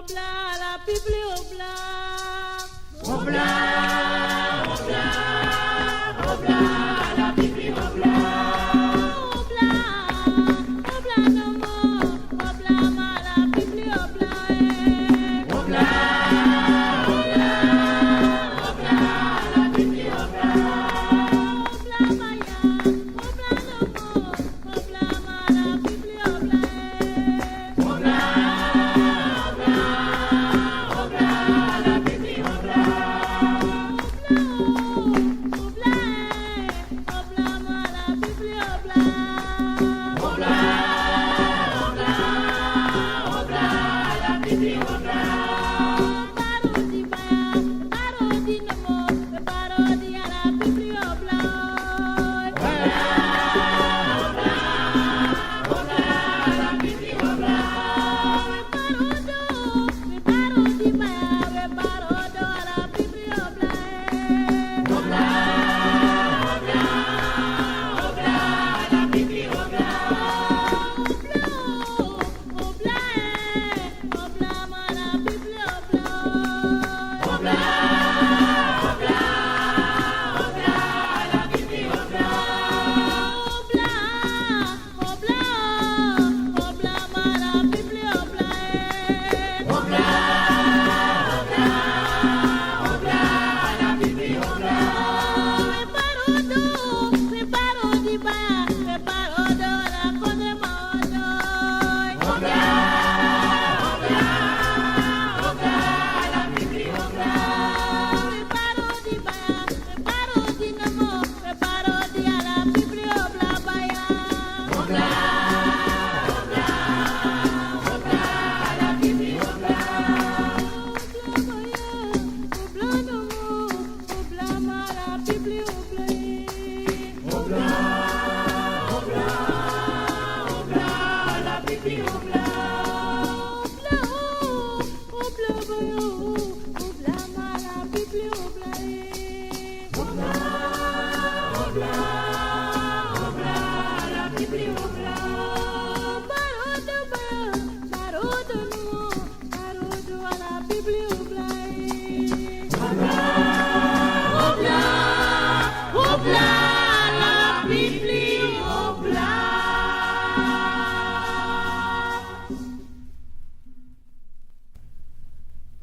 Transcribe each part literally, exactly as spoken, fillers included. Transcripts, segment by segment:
Obla, ala pipli obla. Obla, obla, obla, ala pipli obla. Obla, obla nomo, obla ma ala pipli obla, eh. Obla, obla, obla, ala pipli obla. Obla maya, obla nomo, obla ma ala pipli obla, eh.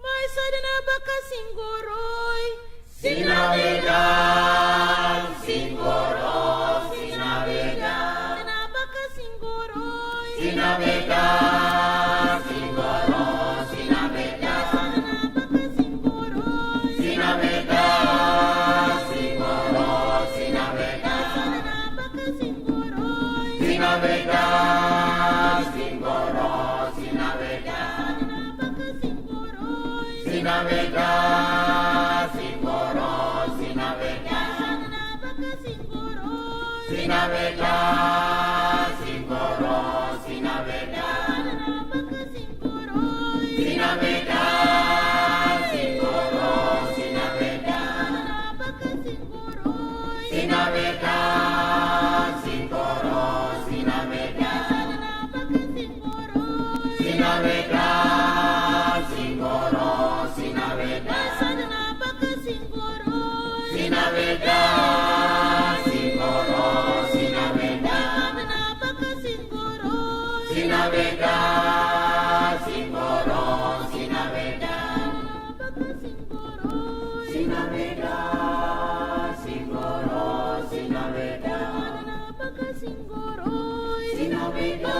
Mai sadana baka singoroi. Sinabeda, singoro, sinabeda. Sadana baka singoroi. Sinabeda, singoro, sinabeda. Sadana baka singoroi. Sinabeda, singoro, sinabeda. Sadana baka singoroi. Sinabeda, singoro, sinabeda. Sinabeda, singoro, sinabeda. Sinabeda, singoro, sinabeda. Sinabeda, singoro, sinabeda. Sinabeda, singoro, sinabeda. Sinabeda, singoro, sinabeda. Sinabeda, singoro, sinabeda. Sinabeda, singoro, sinabeda. Sinabeda, singoro, sinabeda. Sinabeda,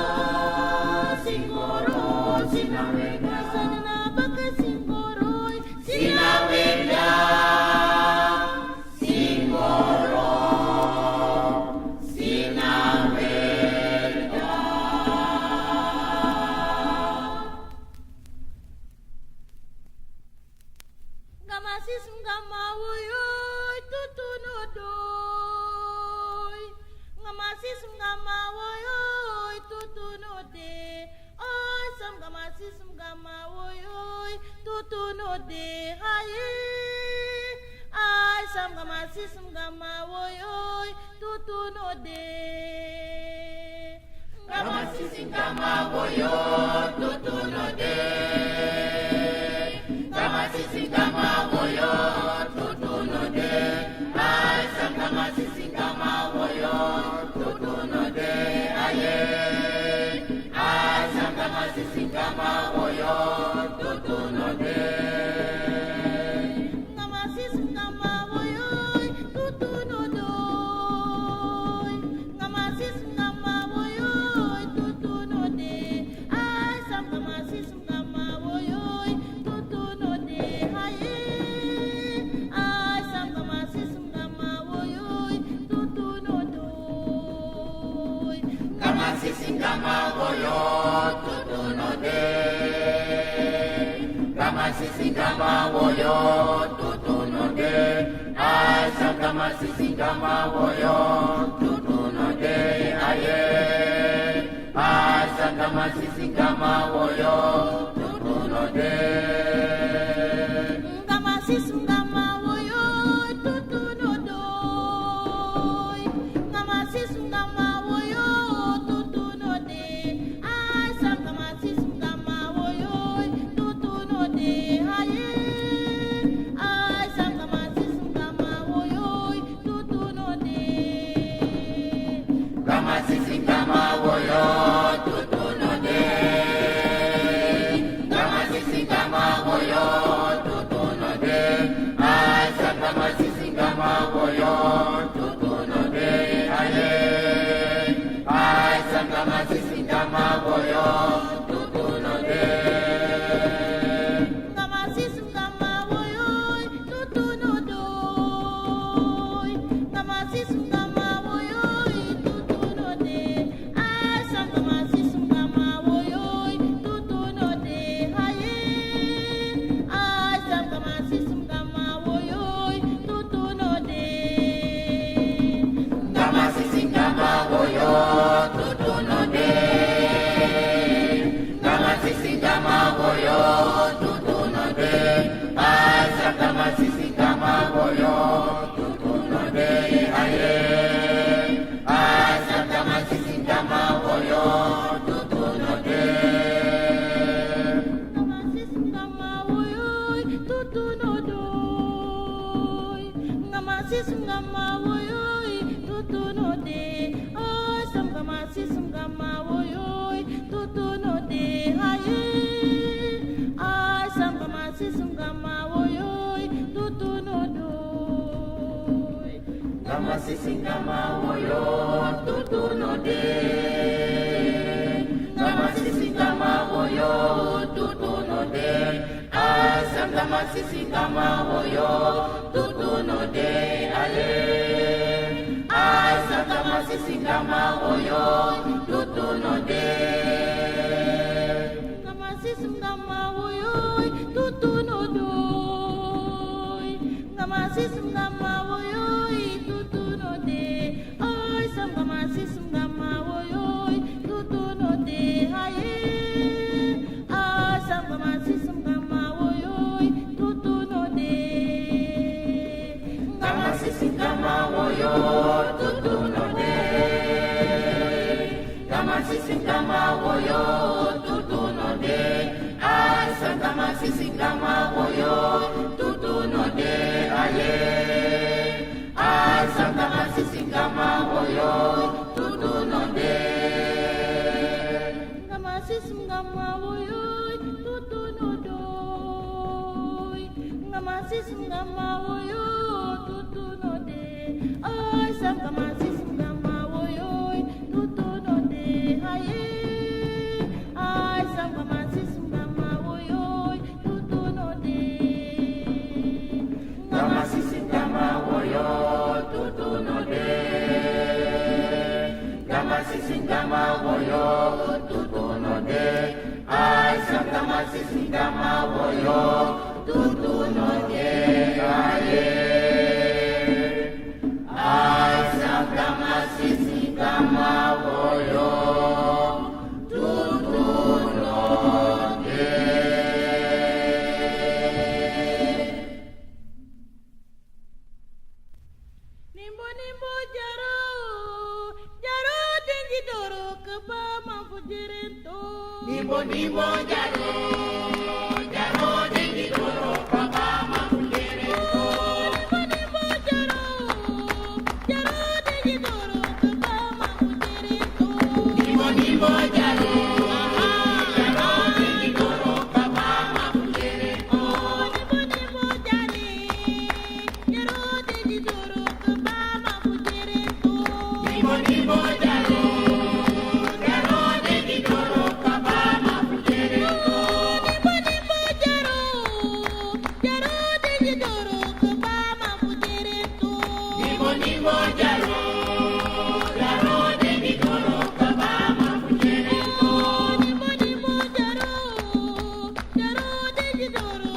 singoro, sinabeda. Sinabeda, singoro, sinabeda. Nga masisi nga mawoyoi, tutu no doi. Nga masisi nga mawoyoi, tutu no de. Oi, sam nga masisi nga mawoyoi, tutu no de. Haye. Ai, sam nga masisi nga mawoyoi, tutu no de. Nga masisi nga mawoyoi, tutu no de. Masisi nga ma woyo, tutu no de. Ai, sanga masisi nga ma woyo, tutu no de. Aye. Ai, sanga masisi nga ma woyo, tutu no de. Nga masisi nga ma woyo, tutu no doy. Nga masisi nga ma woyo, tutu no de. Ai, sanga masisi nga ma woyo, tutu no de. Aye. Ai, sanga masisi nga ma woyo, tutu no de. Nga masisi nga ma woyo, tutu no de. Nga masisi nga ma woyo, tutu no de. Ai, sanga masisi nga ma woyo, tutu no de. Aye. Ai, sanga masisi nga ma woyo, tutu no de. Nga masisi nga ma woyo, tutu no doy. Nga masisi nga ma woyo, tutu no de. Ai, sanga masisi nga ma woyo, tutu no de. Aye. Ai, sanga masisi nga ma woyo, tutu no de. Nga masisi nga ma woyo, tutu no de. Nga masisi nga ma woyo, tutu no de. Ai, sanga masisi nga ma woyo, tutu no de. Aye. Ai, sanga masisi nga ma woyo, tutu no de. Nga masisi nga ma woyo, tutu no doy. Nga masisi nga ma woyo, tutu no de. Ai, sanga masisi nga ma woyo, tutu no de. Aye. Ai, sanga masisi nga ma woyo, tutu no doy. Nga masisi nga ma woyo, tutu no de. Nga masisi nga ma woyo, tutu no de. Ai, sanga masisi nga ma woyo, tutu no de. Aye. Ai, sanga masisi nga ma woyo, tutu no de. Nga masisi nga ma woyo, tutu no doy. Nga masisi nga ma woyo, tutu no de. Ai, sanga masisi nga ma woyo, tutu no de. Aye. Ai, sanga masisi nga ma woyo, tutu no de. Nga masisi nga ma woyo, tutu no de. Nga masisi nga ma woyo, tutu no de. Ai, sanga masisi nga ma woyo, tutu no de. Aye. Ai, sanga masisi nga ma woyo, tutu no de. Nga masisi nga ma woyo, tutu no doy. Nga masisi nga ma woyo, tutu no de. Ai, sanga masisi nga ma woyo, tutu no de. Aye. Ai, sanga masisi nga ma woyo, tutu no de. Nga masisi nga ma woyo, tutu no de. Nga masisi nga ma woyo, tutu no de. Ai, sanga masisi nga ma woyo, tutu no de. Aye. Ai, sanga masisi nga ma woyo, tutu no de. Nimbo, nimbo, jaro, jaro, dengi doro, keba, mafu, jerento. Nimbo, nimbo, jaro, jaro, dengi doro, keba, mafu, jerento. Nimbo, nimbo, jaro, jaro, dengi doro, keba, mafu, jerento. Nimbo, nimbo, jaro, jaro, dengi doro, keba, mafu, jerento. Nimbo, nimbo, jaro. Jaro, dengi doro,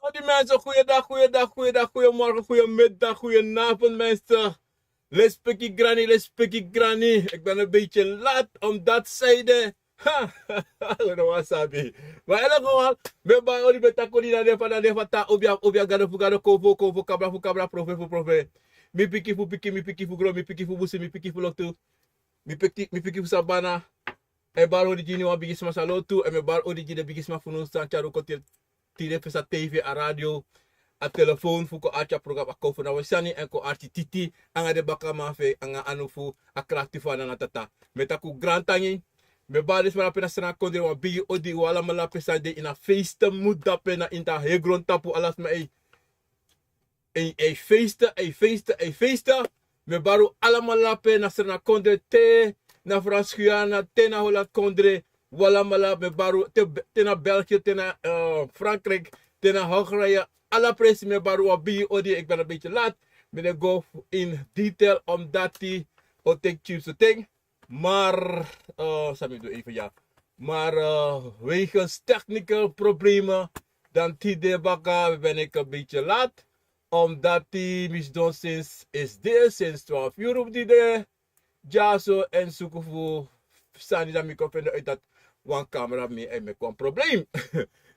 Odi mensen, goeiedag, goeiedag, goeiedag, goeiemorgen, goeiemiddag, goedenavond mensen. Lespeki grani, lespeki grani. Ik ben een beetje laat omdat zij de... Ha, no wasabi. Maar in elk geval, mi ben odi, mi ben taki odi na den fa, na den fa ta, obia, obia, gado fu gado, kofo, kofo, kabra fu kabra, profe fu profe. Mi piki fu piki, mi piki fu gro, mi piki fu busi, mi piki fu loktu. Mi piki, mi piki fu sabana. E bari odi gi wan bigisma san lotu, en mi bari odi gi den bigisma fu unu san tyari un kon tide, tide fu sa tv, a radio, a telefoon fu kon arki a program a Kofo na wi sani, en kon arki Titi, anga den bakaman fu en, anga anu fu a krakti fu a nana tata. Mi e taki un grantangi, mi e bari den sma na pe na Sranan kondre wan bigi odi, un alamala pe san de ini a feesten mu dape na ini a heri grontapu, ala sma e e, e feesten, e feesten, e feesten. Mi e bari un alamala pe na Sranan kondre te na Frans Guyana, te na Holland kondre, un alamala mi e bari un te, te na België, te na, eh, Frankrijk, te na Hongarije, ala presi mi e bari un wan bigi odi, ik ben een beetje laat. Mi no e go in detail omdat o teki typse ting. Maar, eh, san mi du even, ja. Maar, eh, wegens technische problemen, dan tide baka ben ik een beetje laat. Omdat die misdon sinds is dit, sinds twaalf uur op die de. Ja, zo en zoeken voor sani dan mi kon vinden uit dat wan camera mi en mi kon probleem.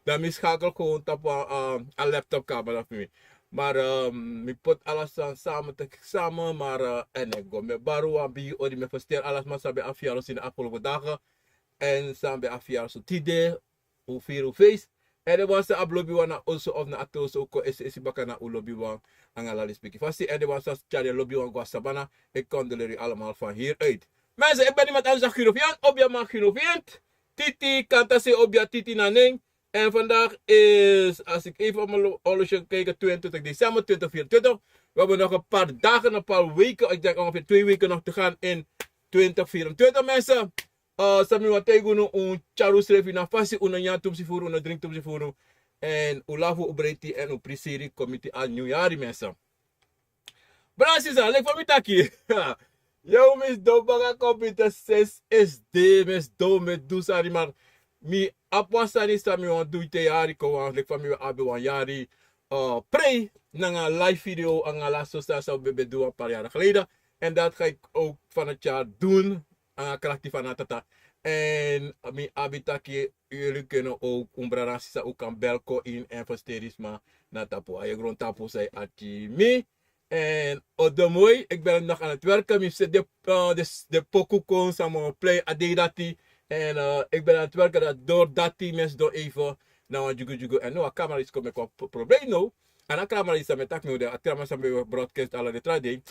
Dan mi schakel gewoon op een, eh, een laptop camera voor mi. Maar, eh, mi put alles aan samen te samen, maar, eh, en ik go mi e bari wan bigi odi, mi e ferstel ala sma san ben a verjaardag in de afgelopen dagen. En san ben a verjaardag so tide, un firi un feest. En den wan san abi lobiwan na oso of na a troso, un kon esi esi baka na un lobiwan anga lespeki fasi. En den wan san tyari den lobiwan go na sabana, ik condoleer u allemaal van hieruit. Mensen, ik ben niemand anders dan Guno Vian, obia man Guno Vian. Titi, kanta se obia Titi na nen. En vandaag is, als ik even op mijn horloge kijk, tweeëntwintig december tweeduizend vierentwintig. We hebben nog een paar dagen, een paar weken, ik denk ongeveer twee weken nog te gaan in tweeduizend vierentwintig, mensen. Eh, san mi wani taigi unu, un tyari unsrefi na fasi, un no nyan tumsi furu, un no dringi tumsi furu. En un lafu, un breiti, en un prisiri kon miti a nyun yari, mensen. Brada sisa, leki fa mi taki. Yo, mi sidon baka kon miti ses S D, mi sidon, mi e du sani, maar mi abi wan sani san mi wani du te yari kon wan, leki fa mi abi wan yari, eh, prei nanga live video, anga laso sani san un ben du wan paar jaren geleden. En dat ga ik ook van het jaar doen. Anga krakti fu a nana tata. En mi abi taki, yulu keno o un brada sisa, un kan bel kon in en festeri sma na tapu a yegron tapu san e arki mi. En Odomoi, ik ben nog aan het werken. Mi fu seti de, eh, de, de poku kon san mi o plei a dei dati. En, eh, ik ben aan het werken dat door dati mi sidon even na wan dyugu dyugu. En no, a camera disi kon meki wan pro-, probleem no. A na camera disi san mi taki no de, a camera san mi broadcast ala den tra dei.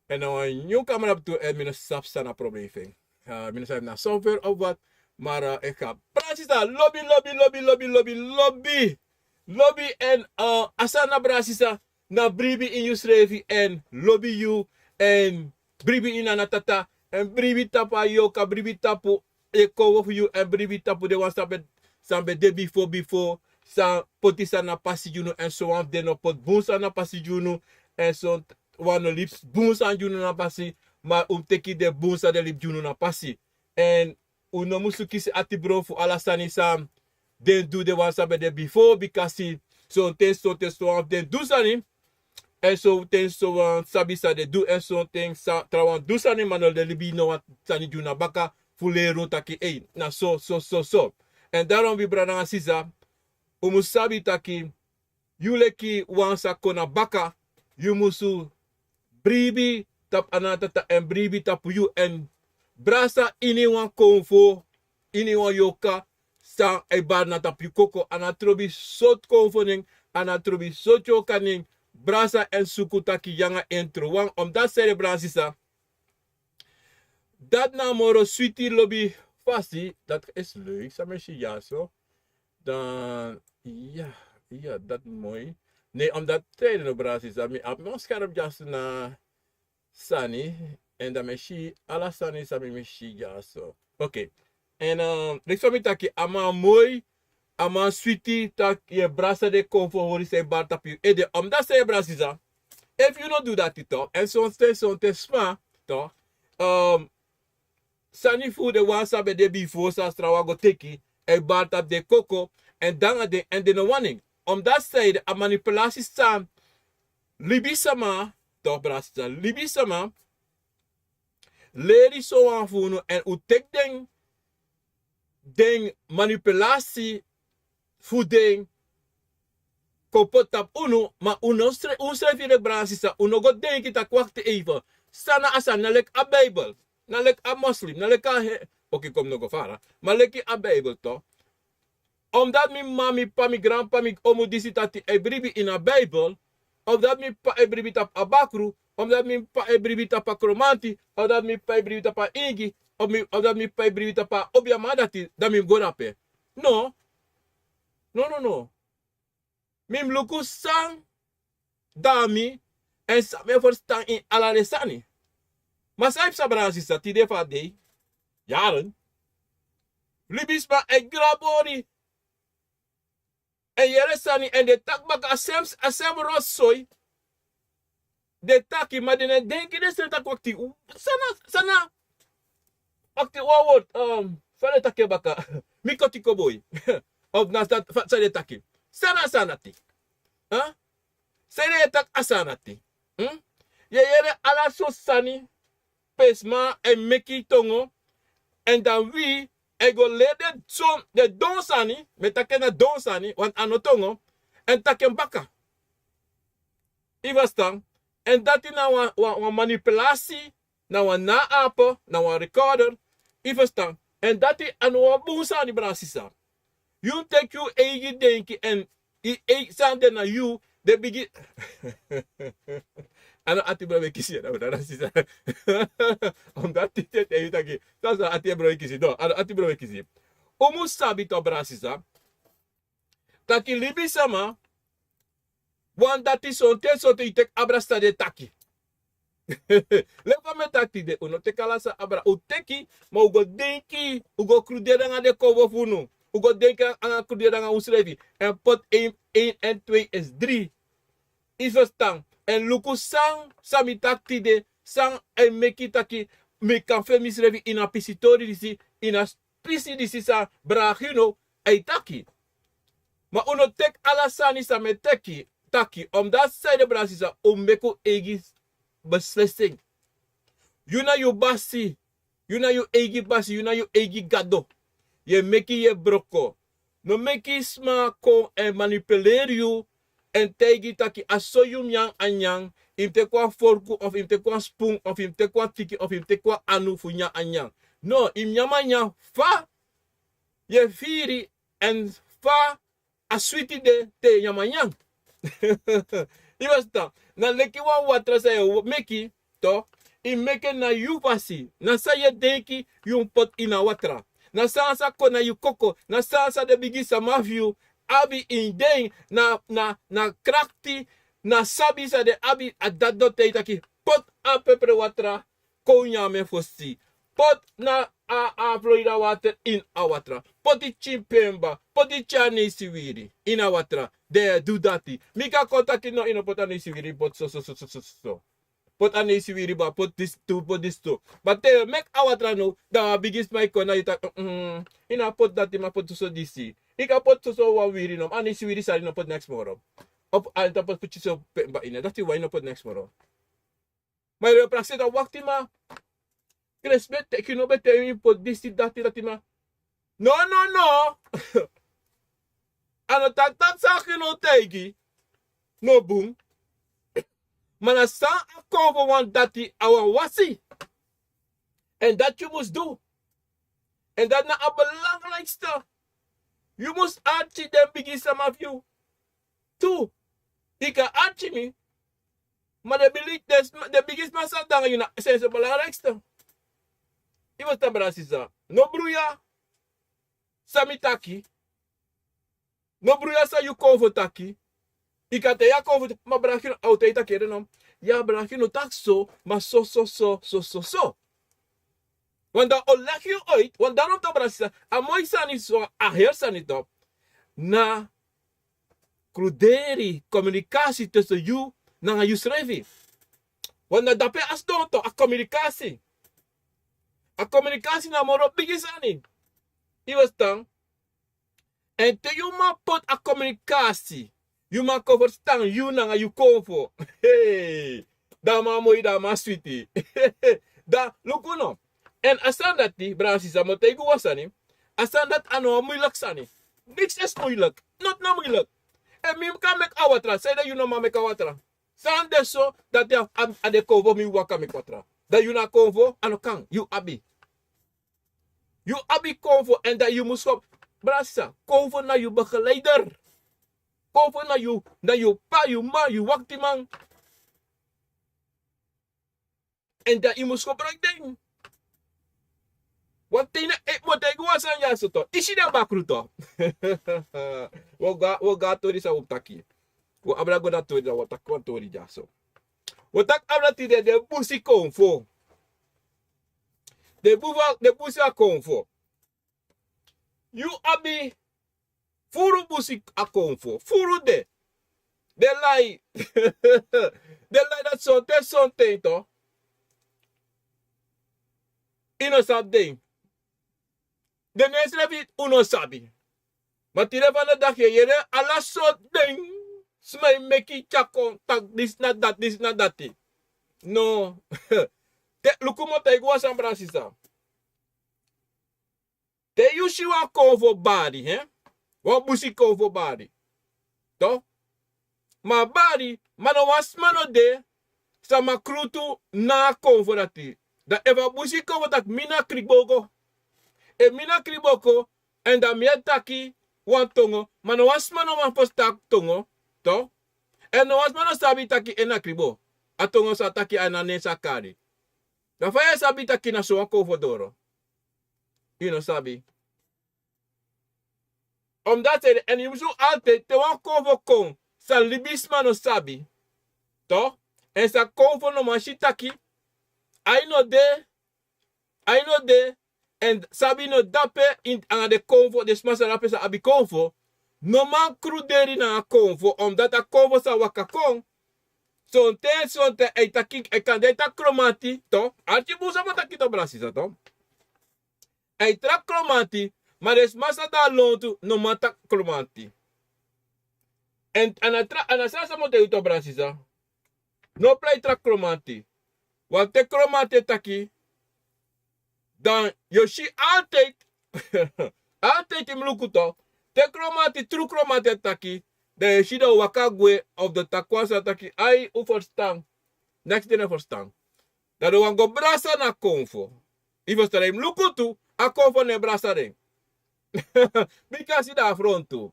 En, eh, nyun camera tu, en mi no sabi san na probleem fu en. Eh, mi no sabi na software of wat. Maar, eh, ik ga praten, lobi, lobi, lobi, lobi, lobi, lobi. Lobi en, eh, a sani na, brada sisa, na bribi ini yusrefi en lobi yu en bribi ini a nana tata en bribi tapu a yorka, bribi tapu e kowo fu yu en bribi tapu den wan san ben, san ben de bifo, bifo, san poti sani na pasi gi unu en sowan fu den no poti bun sani na pasi gi unu. En sowan no libi bun sani gi unu na pasi, ma un mus teki den bun san den libi gi unu na pasi. En Un no musu kisi ati bron fu ala sani san den du, den wan san ben de bifo, bikasi sonten sonten sowan fu den du sani, èn sonten sowan sabi san den du, èn sonten trawan du sani, ma no den libi no wan sani gi un na baka fu leri un taki ei, na so so so so. Èn daron wi brada nanga sisa, un mus sabi taki yu leki wan sa kon na baka, yu musu bribi tapu a na tata èn bribi tapu yu. Èn brasa ini wan konfo, ini wan yoka san a e bari na tapu yu koko, a na trobi sortu konfo nen, a na trobi sortu yoka nen. Brasa èn suku taki yu anga en tron wan, omdati sani de brada sisa. Dati na a moro switi lobi fasi. Dati esi leuk san mi e si dyaso. Dan ya, ya, dati moi. Ne, omdati tijden no brada sisa, mi abi mi wan skerp dyaso na sani, èn dan mi e si ala sani san mi mi si dyaso. Oké. Èn leki fa mi taki, a man moi, a man switi, taki yu e brasa den konfo hori san e bari tapu yu ede. Omdati san yu e brada sisa, efu yu no du dati to, èn sonten sonten sma to, sani fu den wan san ben de bifo san trawan go teki, a e bari tapu den koko, èn dan a den, èn den no wani en. Omdati sani de a manipulasi san libisama, to brada sisa, libisama leri sowan fu unu, èn un teki den, den manipulasi fu den kon poti tapu unu, ma un no sre-, unsrefi leki brada sisa, un no go denki taki wakti even. San na a sani, na leki a Bijbel, na leki a moslim, na leki a he-, oké, kon mi no go fara, ma leki a Bijbel to. Omdati mi m'ma, mi p'pa, mi granp'pa, mi omu disi tati e bribi ini a Bijbel, omdati mi p'pa e bribi tapu a bakru, omdati mi p'pa e bribi tapu a kromanti, omdati mi p'pa e bribi tapu a ingi, of mi, omdati mi p'pa e bribi tapu a obiaman dati, dan mi mus go dape. No. No, no, no. Mi mus luku san dati mi, èn san mi e ferstan ini ala den sani. Ma san yu psa brada sisa, tide fu a dei, yaren, libisma e grabori, èn yere sani, èn den taki baka a sem, a sem rotsoy. Den taki, ma den no e denki den srefi taki wakti, san na, san na, wakti, wan word, fa den taki en baka, mi koti koboi. Of na san, fa, san den taki. San na a sani dati? San den e taki a sani dati? Yu e yere ala sortu sani, pe sma e meki tongo, èn dan wi e go leri den son, den don sani, mi e taki en na don sani, want a no tongo, èn taki en baka. Yu ferstan? Èn dati na wan, wan, wan manipulasi, na wan naape, na wan recorder. Yu ferstan? Èn dati a no wan bun sani, brada sisa. Yu teki yu eigi denki èn yu eigi sani de na yu, den bigin. A no ati bron mi e kisi, na, brada sisa. Omdati te, te yu taki, san san ati bron e kisi, no, a no ati bron mi e kisi. Un mus sabi to, brada sisa, taki libisama, wan dati sonten sonten yu teki abra san den taki. Leki fa mi e taki tide, un no teki ala san abra, un teki, ma un go denki, un go kruderi nanga den konfo fu unu, un go denki nanga kruderi nanga unsrefi, èn poti een, een en twee is drie. Yu ferstan? Èn luku san, san mi taki tide, san e meki taki mi kan feni misrefi ini a pisitori disi, ini a pisi disi san brada Gino e taki. Ma un no teki ala sani san mi e teki, taki, omdati san ede, brada sisa, un meki un eigi beslissing. Yu na yu basi, yu na yu eigi basi, yu na yu eigi gado. Yu e meki yu e broko. No meki sma kon èn manipuleri yu, èn taigi taki a so yu mus nyan a nyan, yu mus teki wan forku, of yu mus teki wan spun, of yu mus teki wan tiki, of yu mus teki wan anu fu nyan a nyan. No, yu mus nyan a nyan fa yu e firi, èn fa a switi de te yu nyan a nyan. Yu ferstan? Na leki wan watra san yu e meki, to, yu meki en na yu fasi. Na san yu e denki yu mus poti ini a watra. Na san sa kon na yu koko, na san sa den bigi sama fu yu abi ini den, na, na, na krakti, na sabi san den abi, a dati no taigi taki poti a pepre watra, kon nyan en fosi. Poti na a, a Florida water ini a watra. Poti tyin pemba, poti tyin aneisiwiri ini a watra. Den e du dati. Mi kan kon taki no, yu no poti aneisiwiri, yu poti so, so, so, so, so, so. Poti a neisi wiri, bo a poti disi tu, poti disi tu. Ma te yu e meki a watra now, dan a bigi sma e kon na yu taki, mm, yu no a poti dati, ma poti soso disi. Yu kan poti soso wan wiri now, a neisi wiri sani, no poti neks moro. Of a no poti putyi so pe, ba ini. Dati wai no poti neks moro. Ma yu e prakseri dan wakti, ma Kresipeki no ben taigi mi poti disi, dati, dati, ma. No, no, no. A no taki taki san a gi no taigi no bun. Ma na san a kon fu wan dati, a wan wasi. Èn dati yu mus du. Èn dati na a belangrijkste. Yu mus arki den bigi sama fu yu tu. Yu kan arki mi. Ma den bigi, den sma, den bigi sma san de nanga yu na sensi belangrijkste. Yu mus tan, brada, sisa. No bruya san mi taki. No bruya san yu konfo taki. Yu kan taigi a konfo taki, ma brada, yu no, a o taigi taki ede no. Ya, brada, yu no taki so, ma so, so, so, so, so, so. Want dan o legi yu uit, want daarom toch, brada, sisa, a moi sani so, a heri sani toch. Na kruderi, komunikasi tussen yu nanga yusrefi. Want na dape a sidon toch, a komunikasi. A komunikasi na moro bigi sani. Yu e ferstan? Èn te yu man poti a komunikasi, yu man kon ferstan yu nanga yu konfo. Hey, dan a man moi, dan a man switi. Dan luku no. Èn a sani dati, brada, sisa, mi o taigi wan sani. A sani dati a no wan muilek sani. Niks is moeilijk. Noti na muilek. Èn mi kan meki a watra, sanede yu no man meki a watra? San de so dati a, a, a de konfo, mi waka meki watra. Dan yu na konfo, a no kan, yu abi. Yu abi konfo, èn dan yu mus kon. Brada, sisa, konfo na yu begeleider. Konfo na yu, na yu pa, yu ma, yu waktiman. Èn dan yu mus kon gebruiki den. Wan ten na, eh, mi o taigi wan sani dyaso toch. Yu si den bakru toch. Wi o go, wi o go a tori san wi mus taki. Wi o abra go na tori, dan wi o taki wan tori dyaso. Wi o taki abra tide den busi konfo. Den bufa, den busi a konfo. Yu abi furu busi a konfo. Furu de. Den lai. Den lai dati sonten, sonten toch. Yu no sabi den. Den no e srefi, un no sabi. Ma tide fanowdu dati yu e yere ala sortu den sma e meki tyari kon taki disi na dati, disi na dati. No. Te, luku, mi o taigi wan sani, brada, sisa. Te yu si wan konfo bari, hè? Wan busi konfo bari. Toch? Ma a bari, ma no wan sma no de san man krutu na a konfo dati. Dan efu a busi konfo taki mi na Kriboko. Efu mi na Kriboko, èn dan mi e taki wan tongo, ma no wan sma no man ferstan tongo, toch? Èn no wan sma no sabi taki en na Kribo. A tongo san a taki, a na nen san a kari. Dan fa yu e sabi taki na so wan konfo doro? Yu no sabi. Omdat, èn yu mus altijd, te wan konfo kon san libisma no sabi, toch? Èn san konfo no man si taki ai no de, ai no de, èn sabi no de dape, ini, anga den konfo, den sma san de dape san abi konfo, no man kruderi nanga konfo, omdat a konfo sa waka kon. Sonten, sonten, ai taki, ai kan de, ai taki Kromanti, toch? Arki bun san mi o taki, toch, brada, sisa, toch? Ai taki Kromanti, ma den sma san de a lontu no man taki Kromanti. Èn a na tra, a na san, san mi o taigi yu, toch, brada, sisa. No prei taki Kromanti. Want te Kromanti e taki, dan yu o si altijd, altijd yu mus luku, toch. Te Kromanti, tru Kromanti e taki, dan yu o si den o waka gwe, of den o taki wan sani, taki ai, un ferstan. Neks den no e ferstan. Dan den wani go brasa na konfo. Yu ferstan, dan yu mus luku tu, a konfo no e brasa den. Bika a si den a frontu.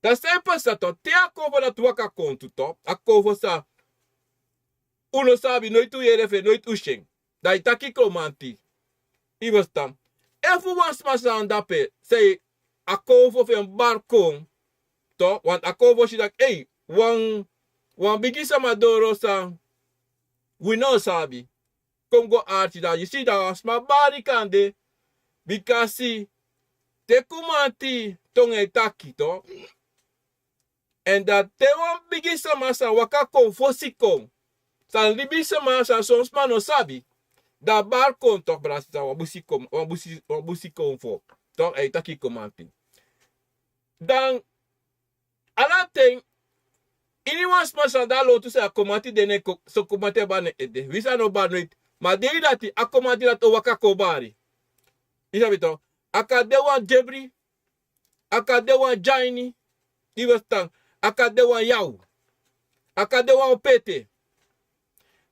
Dan san e pasa, toch, te a konfo dati waka kon tu, toch, a konfo san un no sabi, noiti un yere fu en, noiti un si en. Dan yu taki Kromanti. Yu ferstan. Efu wan sma san de dape, san a konfo fu en bari kon, toch, want a konfo si taki, ei, wan, wan bigi sama doro san wi no sabi. Kon go arki, dan yu si dan wan sma bari kande, bika a si te Kromanti tongo e taki, toch. Èn dan te wan bigi sama san waka kon fosi kon, San libisma, san son sma no sabi. Dan a bari kon tok, brada sisa, wan busi kon, wan busi, wan busi konfo. Tok, a e taki komanti. Dan ala ten, iniwan sma san de a lontu, san a komanti de na en ko-, so komanti e bari na en ede. Wi san no bari noiti. Ma a dei dati, a komanti dati o waka kon bari. I sabi tok. A kan de wan debri, a kan de wan dyaini, i e ferstan, a kan de wan yaw, a kan de wan opete.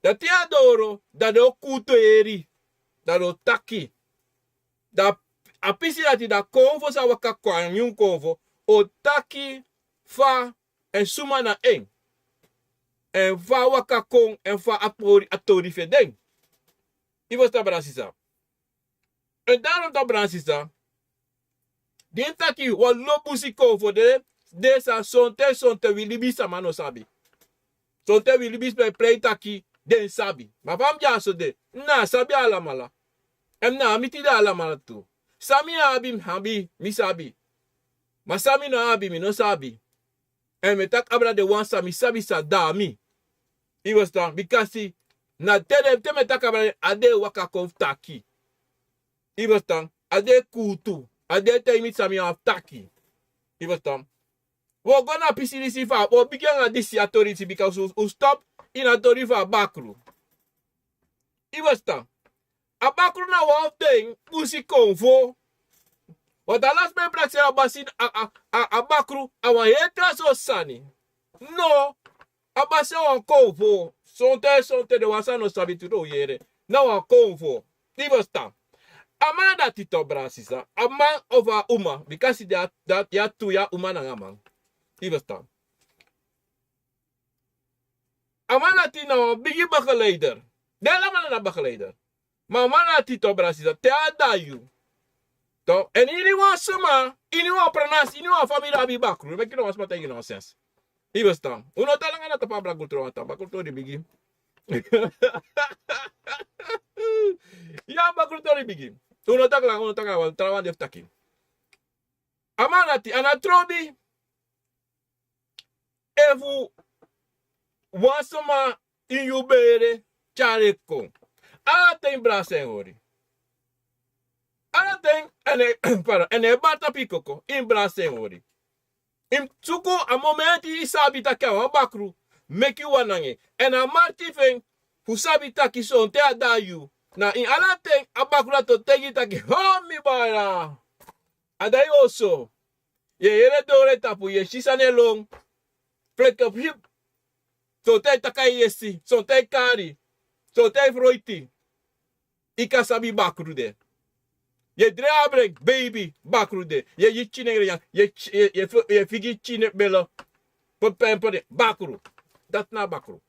Dan te a doro, dan den o kuutu en yere, dan den o taki. Dan a pisi dati, dan konfo san waka kon, a nyun konfo, o taki fa èn suma na en. Èn fa a waka kon, èn fa a tori, a tori fu en de. I e ferstan, brada sisa. Èn daarom tok, brada sisa, di mi taki wan lo busi konfo de, de san sonten, sonten wi libisma no sabi. Sonten wi libisma e prei taki den sabi. Ma fa mi dyaso de, mi ná sabi alamala. Èn mi ná miti den alamala tu. San mi abi, mi abi, mi sabi. Ma san mi no abi, mi no sabi. Èn mi e taki abra den wan san mi sabi, san de na mi. I e ferstan, bikasi na te den, te mi e taki abra den, a den e waka kon fu taki. I e ferstan, a den e kuutu, a den e taigi mi san mi abi fu taki. I e ferstan. Wi o go na a pisi disi fa, wi o bigin anga disi a tori disi, bikasi un, un stop ini a tori fu a bakru. I e ferstan. A bakru na wan fu den busi konfo. Want ala sma e prakseri a basi, a, a, a, a bakru, a wan heri tra sortu sani. No, a basi na wan konfo. Sonten, sonten den wan san no sabi tu den o yere. Na wan konfo. I e ferstan. A man dati tok, brada sisa. A man of a uma. Bikasi den a, den a, den a tu, yu a uma nanga man. I e ferstan. A man dati na wan bigi begeleider. Den alamala na begeleider. Ma a man dati tok, brada sisa, te a de na yu. Tok, èn iniwan suma, iniwan pranasi, iniwan famiri abi bakru. Meki no wan sma taigi nonsens. I e ferstan. Un no tan langa na tapu a bakru tori, wan tan bakru tori bigi. Ya, bakru tori bigi. Un no tan langa, un no tan langa, wan trawan de fu taki. A man dati, a ná trobi efu wan sma ini yu bere tyari en kon. Ala ten yu brasa en hori. Ala ten, èn e, pardon, èn e bari tapu yu koko, yu brasa en hori. Yu mus suku a momenti yu sabi taki a wan bakru meki wan nanga en. Èn a marki fu en fu sabi taki sonten a de na yu. Na ini ala ten a bakru dati o taigi yu taki, ho, mi brada. A de na yu oso. Yu e yere doro e tapu, yu e si san e lon. Fleke flip. Sonten e taki a yesi, sonten e kari, sonten e froiti. Yu kan sabi bakru de. Yu e drai abren, beibi, bakru de. Yu e gi pikin nengre nyan, yu e, yu e, yu e figi pikin belo. Pe, pe, pe, bakru. Dati na bakru.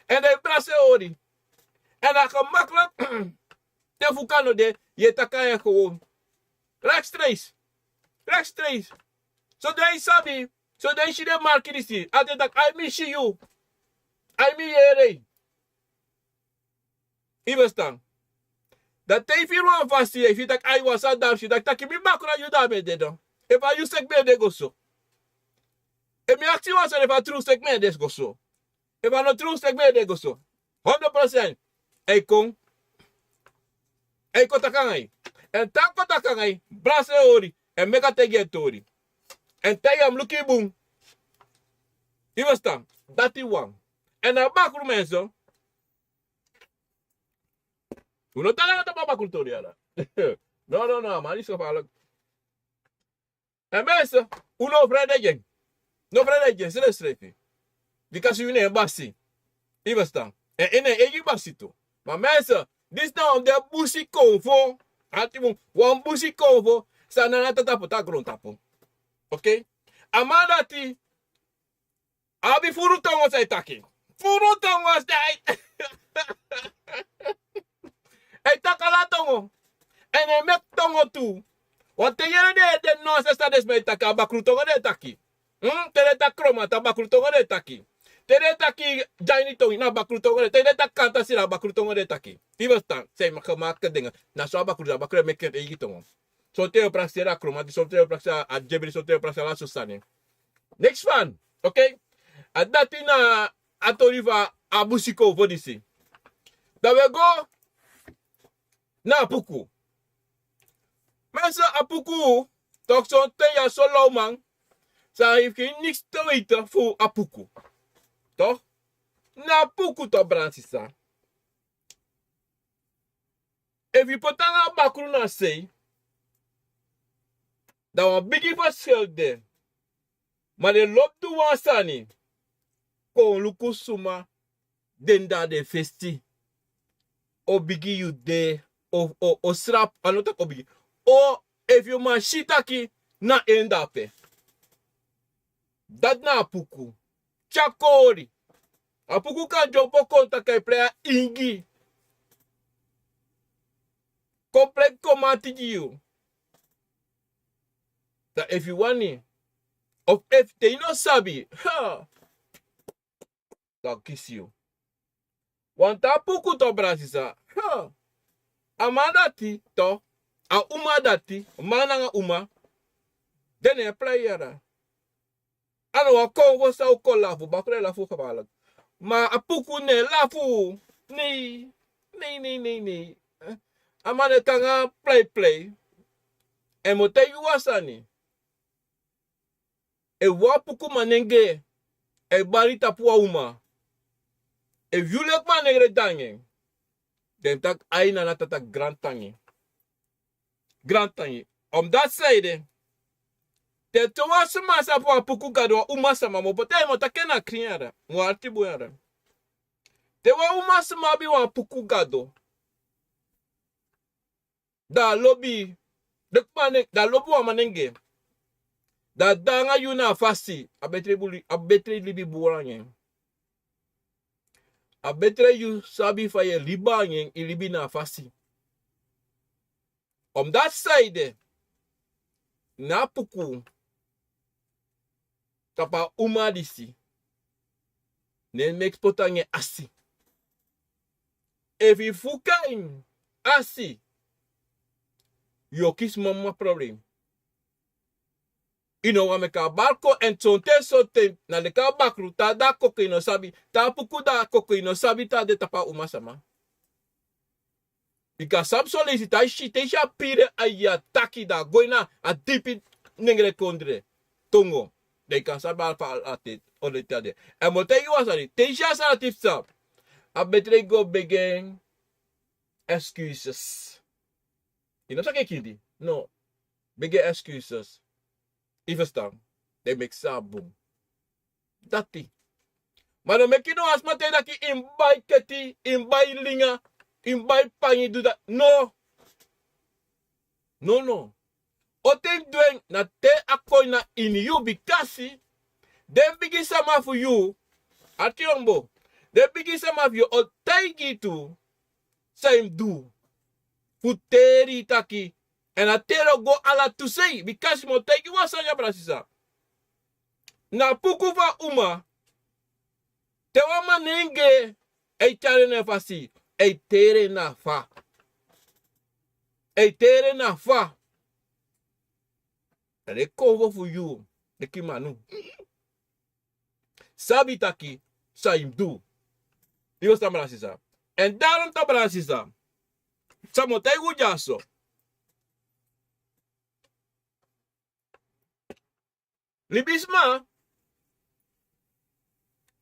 Èn den e brasa en hori. Èn a gemakkelijk. Te fuka no de, yu e taki en gewoon. Rechtstreeks. Rechtstreeks. Zodra yu sabi, zodra yu si den marki disi, a de taki, ai, mi si yu. Ai, mi yere yu. Yu e ferstan. Dan te yu firi wan fasi, yu firi taki, ai, wan sani de, yu si taki, taki mi bakru, na yu de, mi e dede. Efu a yu seki mi e de go so. Efu mi aksi wan sani, efu a tru seki mi e de go so. Efu a no tru seki mi e de go so. Hondro prosent. A e kon. A e kon taki nanga yu. Èn te a kon taki nanga yu, brasa en hori. Èn meki a taigi en tori. Èn taigi en, luku yu bun. Yu e ferstan. Dati wan. Èn a bakru, mensen. Un no tan langa tapu a bakru tori ya. No, no, no, a man disi gevaarlijk. Èn mensen, un no frede gi en. No frede gi en, srefsrefi. Bikasi yu na en basi. Yu e ferstan. Èn yu na en eigi basi tu. Ma mensen, disi na wan fu den busi konfo. Ati bun, wan busi konfo. San no na tapu, tapu grontapu. Oké? A man dati, a abi furu tongo san e taki. Furu tongo san e taki. A e taki ala tongo. Èn a e meki tongo tu. Want te yu yere den, den nonsens san den sma e taki, a bakru tongo den e taki. Hmm? Te den e taki Kromanti, a bakru tongo den e taki. Te den e taki Dyaini tongo, na bakru tongo den e taki. Te den e taki Kantasi, na bakru tongo den e taki. Yu e ferstan, san e maki, maki den. Na so a bakru, a bakru e meki en eigi tongo. Sonten yu o prakseri a Kromanti, sonten yu o prakseri a Dyebri, sonten yu o prakseri ala sortu sani. Niks van, oké? A dati na a tori fu a a busikowfo disi. Dan wi e go na a puku. Mensen, a puku, toch, sonten ya so lawman, san yu fu niks te weten fu a puku. Toch? Na a puku, toch, brada sisa. Efu yu poti nanga bakru na sei, dan wan bigi verschil de. Ma den lobi du wan sani. Kon luku suma den dati e fesi. O bigi yu de, o, o, o srapu, a no taki o bigi. O, efu yu man si taki na en dape. Dati na a puku. Tyari kori. A puku kan dyompo kon taki a e prei a ingi. Kon prei komanti gi yu. Dan efu yu wani, of efu te yu no sabi, ha, dan a o kisi yu. Wan taa puku, toch, brada sisa. Ha. A man dati, toch, a uma dati, man nanga uma, den no e prei yara. A no wan kowfo san un kon lafu, bakru e lafu gevaarlijk. Ma a puku no e lafu. Nee. Nee, nee, nee, nee. Eh, a man e kon nanga pleiplei. Èn mi o taigi yu wan sani. Efu wan puku manengre e bari tapu wan uma, efu yu leki manengre de nanga en, den taki ai nana tata, grantangi. Grantangi. Omdati san ede, te te wan sma sabi wan puku gado, wan uma sama, mi o poti en, mi o taki en na krin yara, mi o arki bun yara. Te wan uma sama abi wan puku gado, dan a lobi, den kman ne, dan a lobi wan manengre. Dan a de nanga yu na a fasi, a betre bun li-, a betre libi bun nanga en. A betre yu sabi fa yu e libi nanga en, yu libi na a fasi. Omdati san ede, na a puku tapu a uma disi, ne meki poti nanga en asi. Efu yu fuka en asi, yu o kisi mama problem. Yu no wani meki a bari kon, èn sonten, sonten na leki a bakru, te a de a koko yu no sabi, te a puku de a koko yu no sabi, te a de tapu a uma sama. Yu kan sabi son leisi, te yu si, te yu si a pire, a yu e taki, dan a go ini a dipi nengre kondre tongo. Dan yu kan sabi ala fa a de, o leti a de. Èn mi o taigi yu wan sani, te yu si a sani dati psa, a betre yu go begi en excuses. Yu no taki kindi. No. Begi en excuses. Yu ferstan? Den meki san bun. Dati. Ma no meki no wan sma taigi yu taki yu mus bai keti, yu mus bai linga, yu mus bai pangi, du dati. No. No, no. O ten du en na te a kon na ini yu, bikasi den bigi sama fu yu, a trombo, den bigi sama fu yu o taigi yu tu san yu mus du fu teri yu taki, èn a teri o go ala tu sei, bikasi mi o taigi yu wan sani, ya brada sisa. Na puku fu a uma, te wan manengre e tyari en na en fasi, e teri en na fa. E teri en na fa. Dan den kowfo fu yu, den kiman nu, sabi taki san yu mus du. Yu o stan, brada sisa. Èn daarom, toch, brada sisa, san mi o taigi un dyaso. Libisma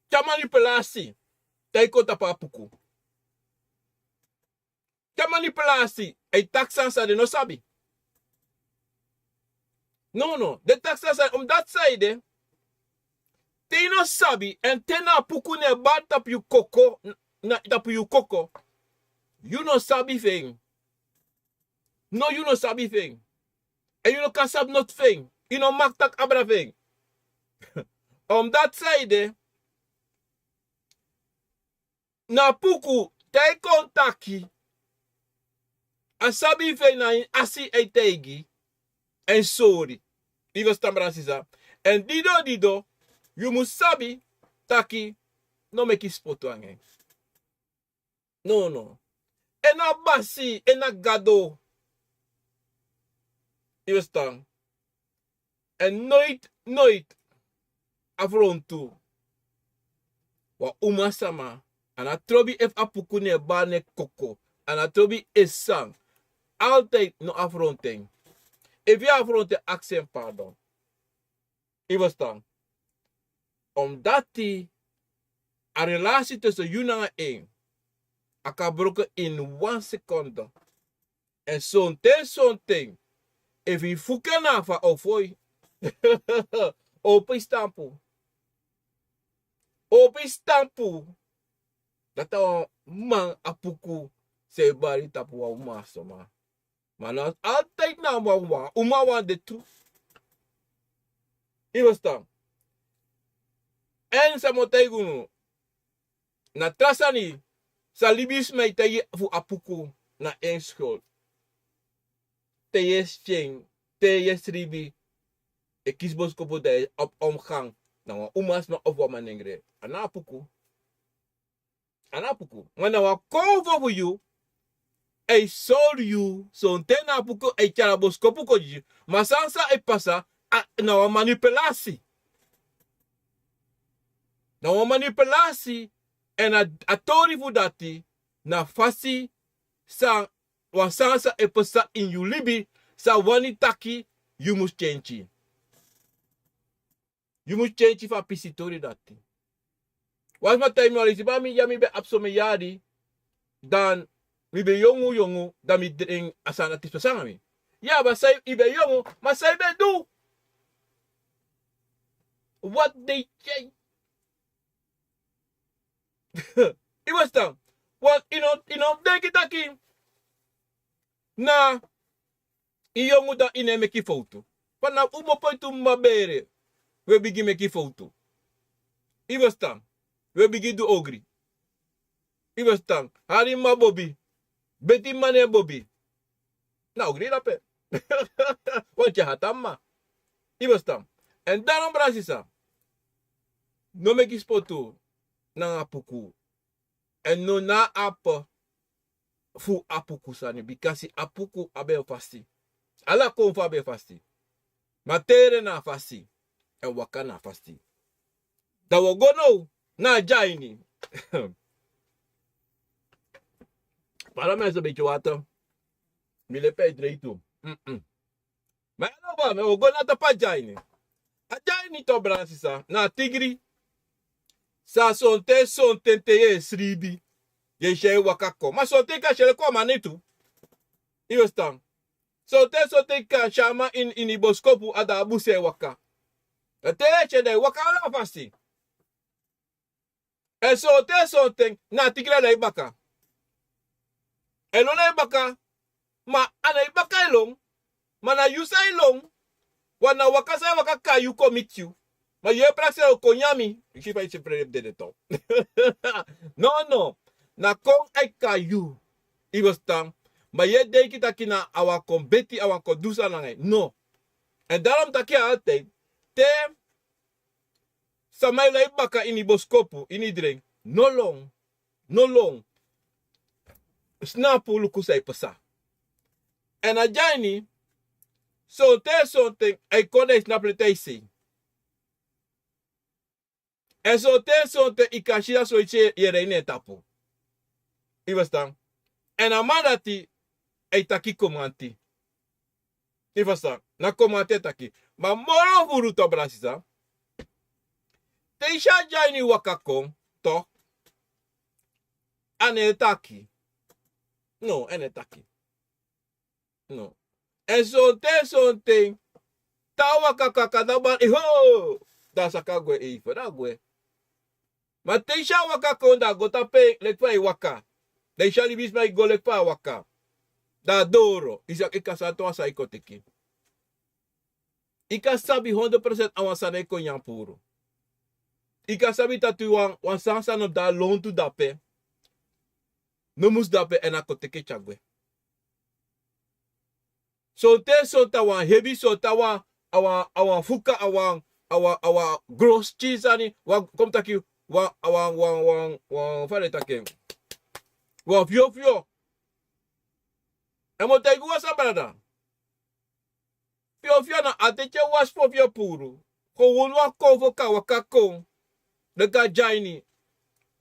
tyari manipulasi te a e kon tapu a puku. Tyari manipulasi, a e taki sani san den no sabi. No, no, den taki sani san, omdati san ede, te yu no sabi, èn te na a puku ne e bari tapu yu koko, na, tapu yu koko, yu no sabi fu en. No, yu no sabi fu en. Èn yu no kan sabi noti fu en. Yu no mag taki abra fu en. Omdati san ede, na puku te a e kon taki, a sabi fu en na ini asi a e taigi, èn sori. Yu ferstan, brada sisa? Èn dido dido, yu mus sabi taki, no meki spotu nanga en. No, no. En na basi, en na Gado. Yu ferstan? Èn noiti, noiti, a frontu wan uma sama A no trobi efu a puku na en bari na en koko. A no trobi en san. Altijd no afronten. Efu yu afronten, aksi en pardon. Yu e ferstan? Omdati a relasi tussen yu nanga en, a kan broko ini wan sekonde. Èn sonten sonten, efu yu fuku en na a fa o foi. Opo yu stampu. Opo yu stampu. Dati a wan man a puku san e bari tapu wan uman a soma. Ma no altijd na wan wan uman wan de tu. Yu e ferstan? Èn san mi o taigi unu, na tra sani san libisma e taigi fu a puku na en skol. Te yu e skin, te yu e sribi, e kisi boskopu dan yu e opo omgang na wan umasma of wan manengre. A no a puku. A no a puku. Ma na wan konfo fu yu, a e sori yu, sonten na a puku a e tyari a boskopu kon gi yu. Ma san san e pasa, a, na wan manipulasi. Na wan manipulasi, èn a, a tori fu dati, na fasi san, wan sani san e pasa ini yu libi, san wani taki, yu mus kenki. Yu mus kenki fu a pisitori dati. Wan sma taigi mi wan leisi, ma mi ya mi ben abi somen yari, dan mi ben yongu yongu, dan mi dringi a sani dati pasa nanga mi. Ya, ma san yu ben yongu, ma san yu ben du? Wat dei yu? Yu e ferstan? Wan, yu no, yu no denki taki na yu yongu dan yu no e meki fowtu. Fa na un mopo yu tu mma bere, wi e bigin meki fowtu. Yu e ferstan? Wi e bigin du ogri. Yu e ferstan? Hari mma bobi. Beti mma na en bobi. Na ogri dape. Wan tyari hati a mma. Yu e ferstan? Èn daarom, brada sisa, no meki spotu nanga a puku. Èn no na a ape fu a puku sani, bikasi a puku abi en fasi. Ala konfo abi en fasi. Ma tere na a fasi. Èn waka na a fasi. Dan wi o go now na a dya ini. Para mi en so beti wata. Mi lepe e drei tu. Mm-mm. Ma ya no, ba, mi o go na tapu a dya ini. A dya ini tu, brada sisa, na a tigri. San sonten sonten te yu e sribi, yu e si en e waka kon. Ma sonten yu kan si en leki wan mani tu. Yu e ferstan? Sonten sonten yu kan si a man ini, ini boskopu, a da a busi e waka. Èn te yu e si en, dan e waka ala fasi. Èn sonten sonten na a tigri e lon na yu baka. E lon na yu baka, ma a no e baka e lon, ma na yu san e lon. Wan na waka san e waka kon na yu kon miti yu. Ma yu e prakseri o kon nyan mi. Yu si fa yu si frede fu dede tu. No, no. Na kon a e kon na yu. Yu e ferstan? Ma yu e denki taki na a wani kon beti, a wani kon du sani nanga yu. No. Èn daarom mi taki altijd, te sama e lon na yu baka ini boskopu, ini dren, no lon, no lon. Snapu, luku san e pasa. Èn a dya ini, sonten sonten a e kon, dan yu snapu leti a e sei. Èn sonten sonten yu kan si a soiti yere ini en tapu. Yu e ferstan? Èn a man dati, a e taki komanti. Yu e ferstan? Na komanti a e taki. Ma moro furu tu, brada sisa. Te yu si a dya ini waka kon, toch, a no e taki. No, a no e taki. No. Èn sonten sonten, te a waka kon, a kan dati bari, ho! Dan a saka gwe, efu dan a gwe. Ma te yu si a waka kon, dan a go tapu en leki fa yu e waka. Dan yu si a libisma e go leki fa a waka. Dan a doro, yu sa, yu kan sabi taki wan sani e kon teki. Yu kan sabi hondro prosent a wan sani e kon nyan puru. Yu kan sabi taki wan, wan sani san no de lontu dape. No musu dape, èn a kon teki tyari gwe. Sonten sonten a wan hebi, sonten a wan, a wan, a wan fuka, a wan, a wan, a wan grosi sani, wan, kon taki, wan, a wan, wan, wan, wan, fa den e taki en, wan fyofyo. Èn mi o taigi wan sani, brada. Fyofyo na a teki en wasi fyofyo puru. Kon won wan konfo kan waka kon. Den kan dya ini.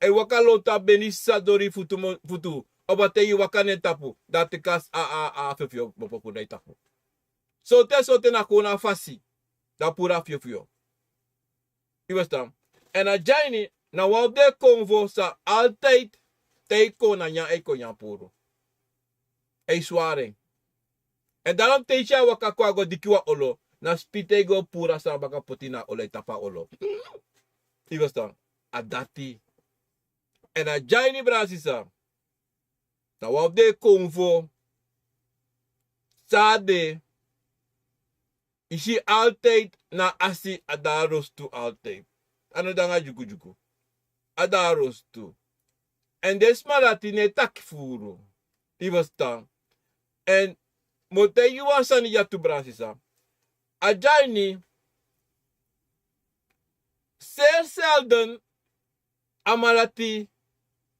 e waka lontu a beni sisa dori futu mo- futu. Oba te yu waka na en tapu, dan a teki a a a fiofio bopo puru na yu tapu. Sonten sonten na kon na a fasi, dan a puru a fiofio. Yu bestan? Èn a dyaini na wan fu den konfo san altide te yu kon na nyan e kon nyan puru. E swari en. Èn dan te yu si a waka kon a go diki wan olo, na spiti e go puru a sani baka poti na a olo e tapu a olo. Yu bestan? A dati. Èn a dyaini, brada sisa, na wan fu den konfo san a de. Yu si, altide na asi a de a rostu, altide. A no de nanga dyukudyuku. A de a rostu. Èn den sma dati no e taki furu. Yu bestan? Èn mi o taigi yu wan sani dya tu, brada sisa. A dyaini, seri selden a man dati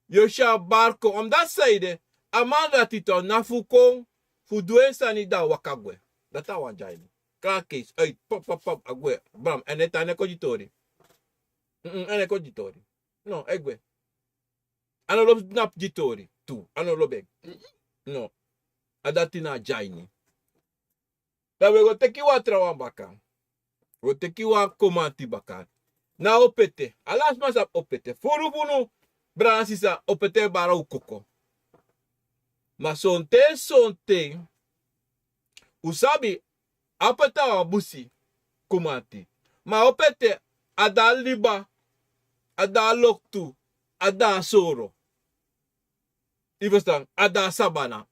yu o si a bari kon. Omdati saide, a man dati tu, a no abi fu kon fu du en sani, dan a waka gwe. Dati a wan dyaini. Krakes, uit, pop, pop, pop, a gwe. Bam, èn a no e tan, a no e kon gi tori. Mm, a no e kon gi tori. No, a e gwe. A no lobi snapu gi tori tu. A no lobi en. No. A dati na a dyaini. Dan wi e go teki wan trawan baka. Wi o teki wan komanti baka. Na opete. Ala sma sabi opete. Furu funu, brada sisa, opete e bari un koko. Ma sonten sonten, un sabi, a opete a wan busi komanti. Ma a opete a de a liba, a de a loktu, a de a soro. Yu bestan? A de a sabana.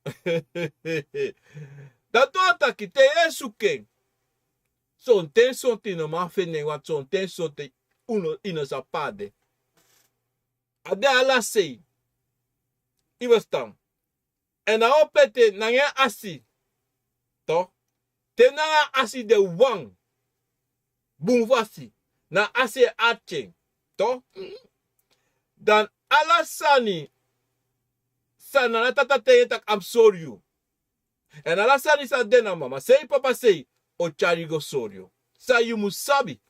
Dati wani taki te yu e suku en, sonten sonten yu no man feni en, want sonten sonten yu no, yu no sabi pe a de. A de ala sei. Yu bestan? Èn a opete nanga en asi. Toch? Te nanga asi de wan bun fasi, na asi e arki en. Toch? Dan ala sani san na tata taigi en taki a mus sori yu. Èn ala sani san de na mama sei, papa sei, o tyari yu go sori yu. San yu mus sabi.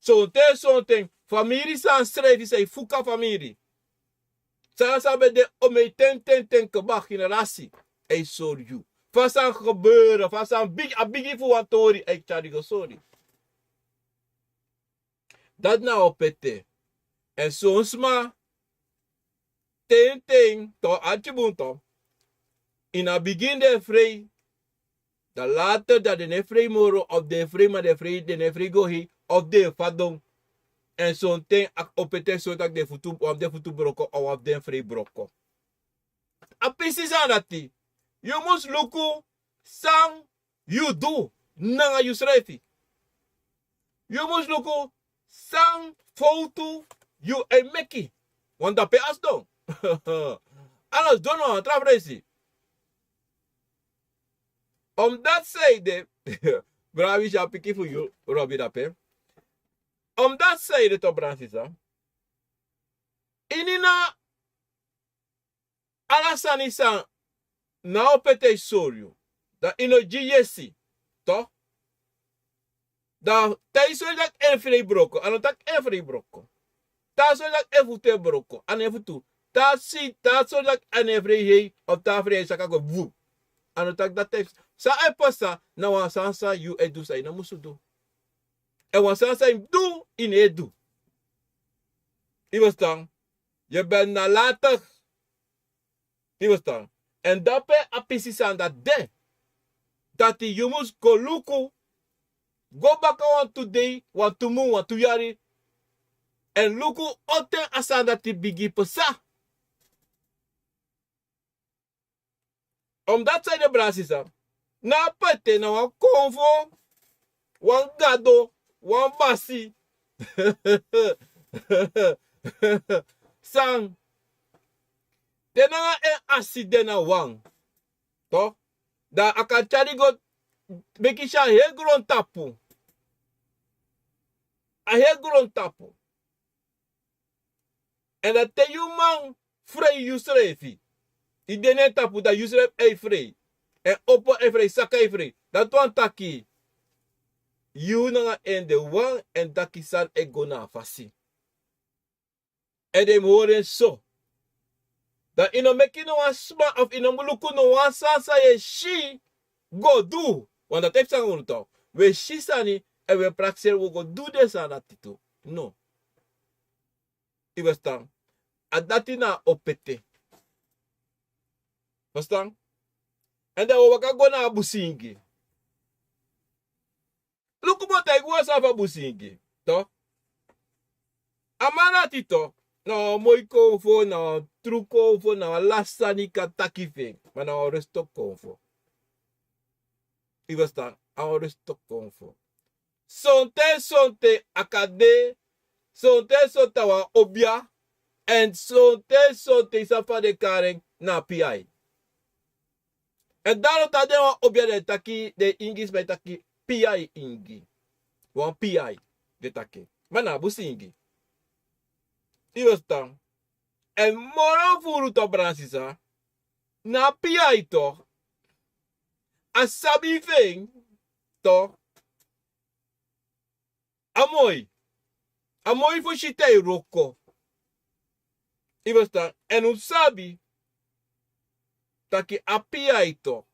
Sonten sonten famiri san srefi, san e fuka famiri, san san ben de omei ten ten ten kaba, generasi, a e sori yu. Fa san gebere, fa san bigi, a bigi fu wan tori, a e tyari go sori. Dati na opete. Èn son sma, ten ten, toch, arki bun toch. Ini a bigin den e frei, dan later dan den no e frei moro, of den e frei ma den e frei, den no e frei go hei, of den e fadon. Èn sonten a opete sori taki den futu, wan fu den futu broko, of wan fu den frei broko. A pisi sani dati, yu mus luku san yu du nanga yusrefi. Yu mus luku san fowtu yu e meki. Wan dape a sidon. A no sidon na wan tra presi. Omdati saide, brada, wi si a piki fu yu, Robi, dape. Omdati saide, toch, brada sisa, ini na ala sani san na opete e sori yu, dan yu no gi yesi, toch. Dan te yu sori taki en frei broko, a no taki en frei broko. Te a sori taki en futu e broko, a no en futu. Te a si, te a sori taki a no en frei hei, of te a frei hei saka go, vu, a no taki dati. San e pasa na wan sani san yu e du san yu no musu du. Èn wan sani san yu du, yu no e du. Yu bestan? Yu ben nalatig. Yu bestan? Èn dape a pisi sani dati de. Dati yu mus go luku, go baka wantu dei, wantu mun, wantu yari, èn luku on ten a sani dati bigin pasa. Omdati saide, brada sisa, na opete na wan konfo, wan gado, wan basi san, te nanga en asi de na wan, toch, dan a kan tyari go meki si a heri grontapu. A heri grontapu. Èn dan te yu man frei yusrefi, yu de na en tapu, dan yusrefi e frei. Èn opo e frei, saka e frei. Dati wani taki yu nanga en de wan, èn taki sani e go na a fasi. Èn den mus hori en so. Dan i no meki no wan sma, of i no mus luku no wan sani san yu e si go du. Wan dati e psa nanga unu tu. Wi e si sani, èn wi e prakseri wi o go du den sani dati tu. No. I ferstan? A dati na a opo ete. Ferstan? Èn dan wi o waka go na a busingi. Luku, mi o taigi wan sani fu a busingi. Tok. A man dati tok, na wan moi konfo, na wan tru konfo, na wan lasi sani yu kan taki fu en. Ma na wan resto konfo. I ferstan? A wan resto konfo. Sonten sonten a kan de, sonten sonten a wan obia, èn sonten sonten san fa den kari en na a piai. Èn dan a no tan de wan obia, den e taki, den Ingi sma e taki piai Ingi. Wan piai den e taki. Ma na a busingi. I ferstan? Èn moro furu tok, brada sisa. Na a piai tok. A sabi fu en tok. A moi. A moi fu si te yu wroko. I ferstan? Èn un sabi taki a piai tok.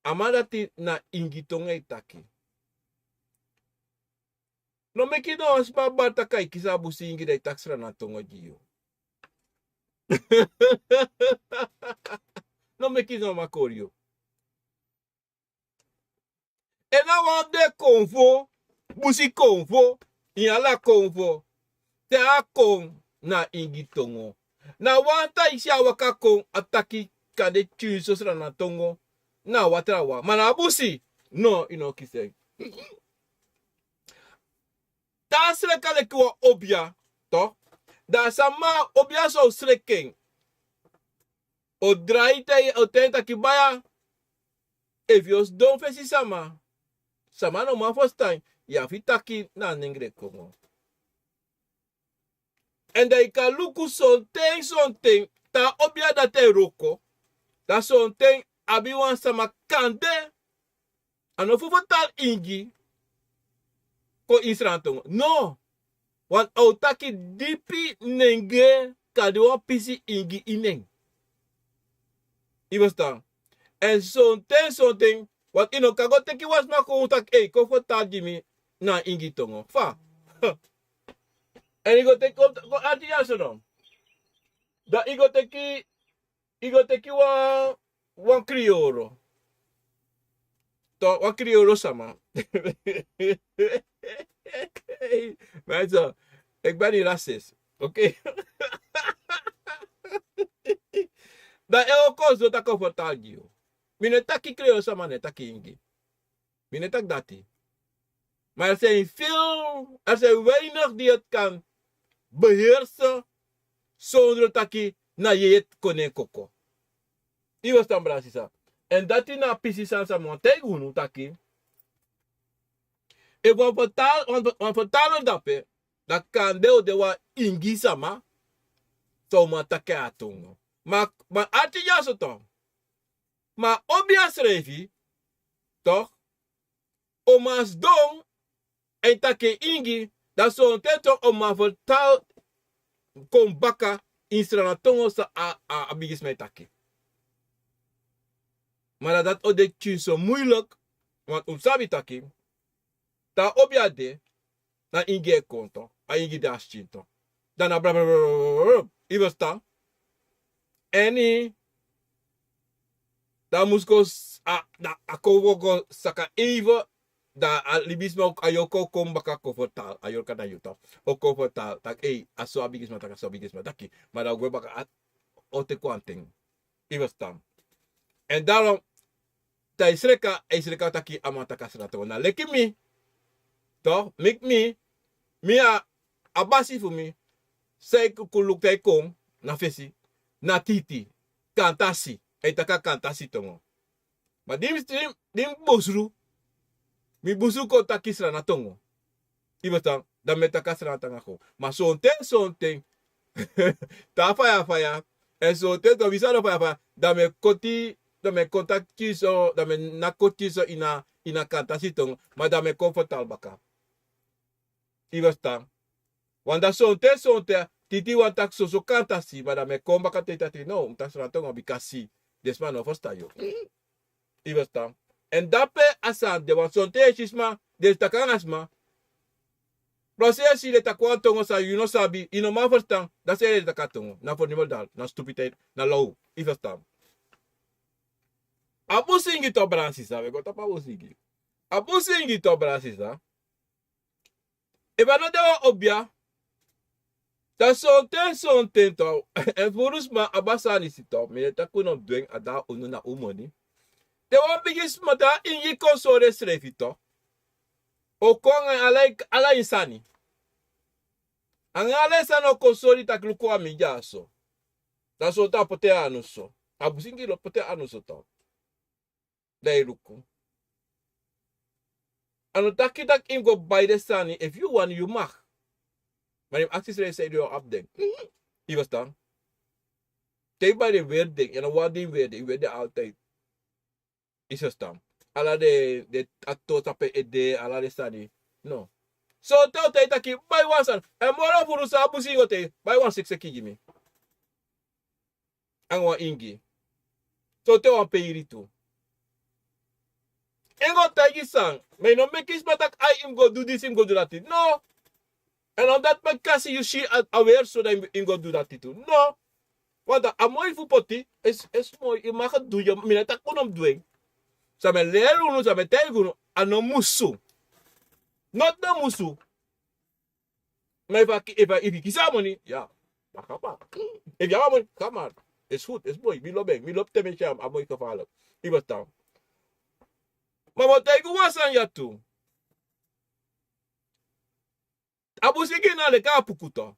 A man dati na Ingi tongo e taki. No meki no wan sma bari taki a e kisi a busingi, dan a e taki Sranan tongo gi yu. No meki no man kori yu. Èn na wan de konfo, busi konfo, ini ala konfo. Te a kon na Ingi tongo. Na wan tan i si a waka kon, a taki kande tyunso Sranan tongo. Na wan trawan. Ma na a busi, no, i no o kisi en. Te a sreki leki wan obia, tok. Dan a sama, obia san o sreki en, o drai te, o taigi en taki: Baya, efu yu o sidon fesi sama, sama no man ferstan, yu abi fu taki na a nengre kongo. Èn dan yu kan luku sonten sonten, te a obia dati e wroko, dan sonten a abi wan sama kande, a no fu fertali Ingi kon ini Sranan tongo. No. Want a o taki dipi nengre, kande wan pisi Ingi ini en. I ferstan? Èn sonten sonten, want i no kan go teki wan sma kon taki: Ei, kon fertali gi mi na Ingi tongo. Fa? Èn i go teki, kon, kon ati ya so no. Dan i go teki, i go teki wan, wan krioro. Tok, wan krioro sama. Ma so, ik ben niet racist. Oké? Dan e o kon so taki a fertali gi yu. Mi no e taki krioro sama no e taki Ingi. Mi no e taki dati. Maar er zijn veel, er zijn weinig die het kan beheersen zonder taki na yeye kon na en koko. I ferstan, brada sisa? Èn dati na a pisi sani san mi wani taigi unu taki, efu wan fertal-, wan, wan fertaler de dape, dan kande o de wan Ingi sama, san o man taki a tongo. Ma, ma arki dyaso tok. Ma obia srefi, tok, o man sidon, èn taki en Ingi, dan sonten tok o man fertali kon baka ini Sranan tongo san a, a, a bigisma e taki. Ma dan dati o de tyunso moeilijk, want un sabi taki, te a obia de, na Ingi e kon tok, a Ingi de a skin tok. Dan na bla, bla, bla, bla, bla, bla. I ferstan? Èn dan a mus go s-, a, dan a kon go, go saka even, dan a libisma o kon, a yorka o kon baka kon fertali, a yorka na yu tok. O kon fertali taki: Ei, a so a bigisma taki, a so a bigisma taki. Ma dan a o gwe baka, a o teki wan ten. I ferstan? Èn dan te a e sreka, a e sreka taki a man taki a Sranan tongo. Na leki mi, tok, meki mi, mi a, a basi fu mi, san e kuku luku te a e kon na fesi, na titi, kantasi, a e taki a kantasi tongo. Ma di mi, di mi, di mi busru, mi busru kon taki Sranan tongo. I ferstan? Dan mi e taki a Sranan tongo kon. Ma sonten sonten, te a faya faya, èn sonten tok, mi sa no faya faya, dan mi e koti, dan mi e kon taki so, dan mi e naki koti so ini a, ini a kantasi tongo, ma dan mi e kon fertali baka. I ferstan? Wan da sonten sonten titi wan taki soso kanta si, ma da mi e kon baka te taki no, un taki sran tongo bika si, den sma no ferstan yu. Yu ferstan? Èn dape a sani de wan sonten e si sma, den e taki anga sma. Plasi e si den taki wan tongo san yu no sabi, yu no man ferstan, dati e den taki a tongo, na fo nimel dal, na stupiteit, na low, yu ferstan? A busingi to brasisa, we go tapu a busingi. A busingi to brasisa. Efu a no de wan obia, da sonten sonten to, èn furu sma abi a sani si to, mi e taki un no mus du en, a de na unu, na un moni. Te wan bigi sma, te a ingi kon sori ensrefi to, o kon anga ala en sani. Anga ala en sani o kon sori taki luku a mi dya so. Da sonten a poti en anu so. A busingi lo poti en anu so to. Da yu luku. A no taki taki yu mus go bai den sani, efu yu wani yu mag. Ma yu mus aksi srefi san yu du yu abi den. Yu ferstan? Te yu bai den, weri den, yu no wani den, weri den, weri den altijd. Yu ferstan? Ala den, den a to tapu en ede, ala den sani. No. Sonten o taigi taki bai wan sani. Èn moro furu san a busingi o taigi, bai wan sekseki gi mi. Anga wan ingi. Sonten wan peiri tu. En go taigi san, ma yu no meki sma taki ai, yu mus go du disi, yu mus go du dati. No. Èn na dati meki a si yu si a, a weri so, da yu mus go du dati tu. No. Want a moi fu poti, e, e moi, yu mag du, yu, mi no e taki un no mus du en. San mi e leri unu, san mi e taigi unu, a no musu. Not no musu. Ma efu a ki-, efu a, efu yu kisi a moni, ya. Ma kaba. Efu yu abi a moni, kaba. Is goed, is moi. Mi lobi en, mi lobi te mi e si a moi gevaarlijk. Yu ferstan? Ma mi o taigi wan sani ya tu. A busingi na leki a puku to.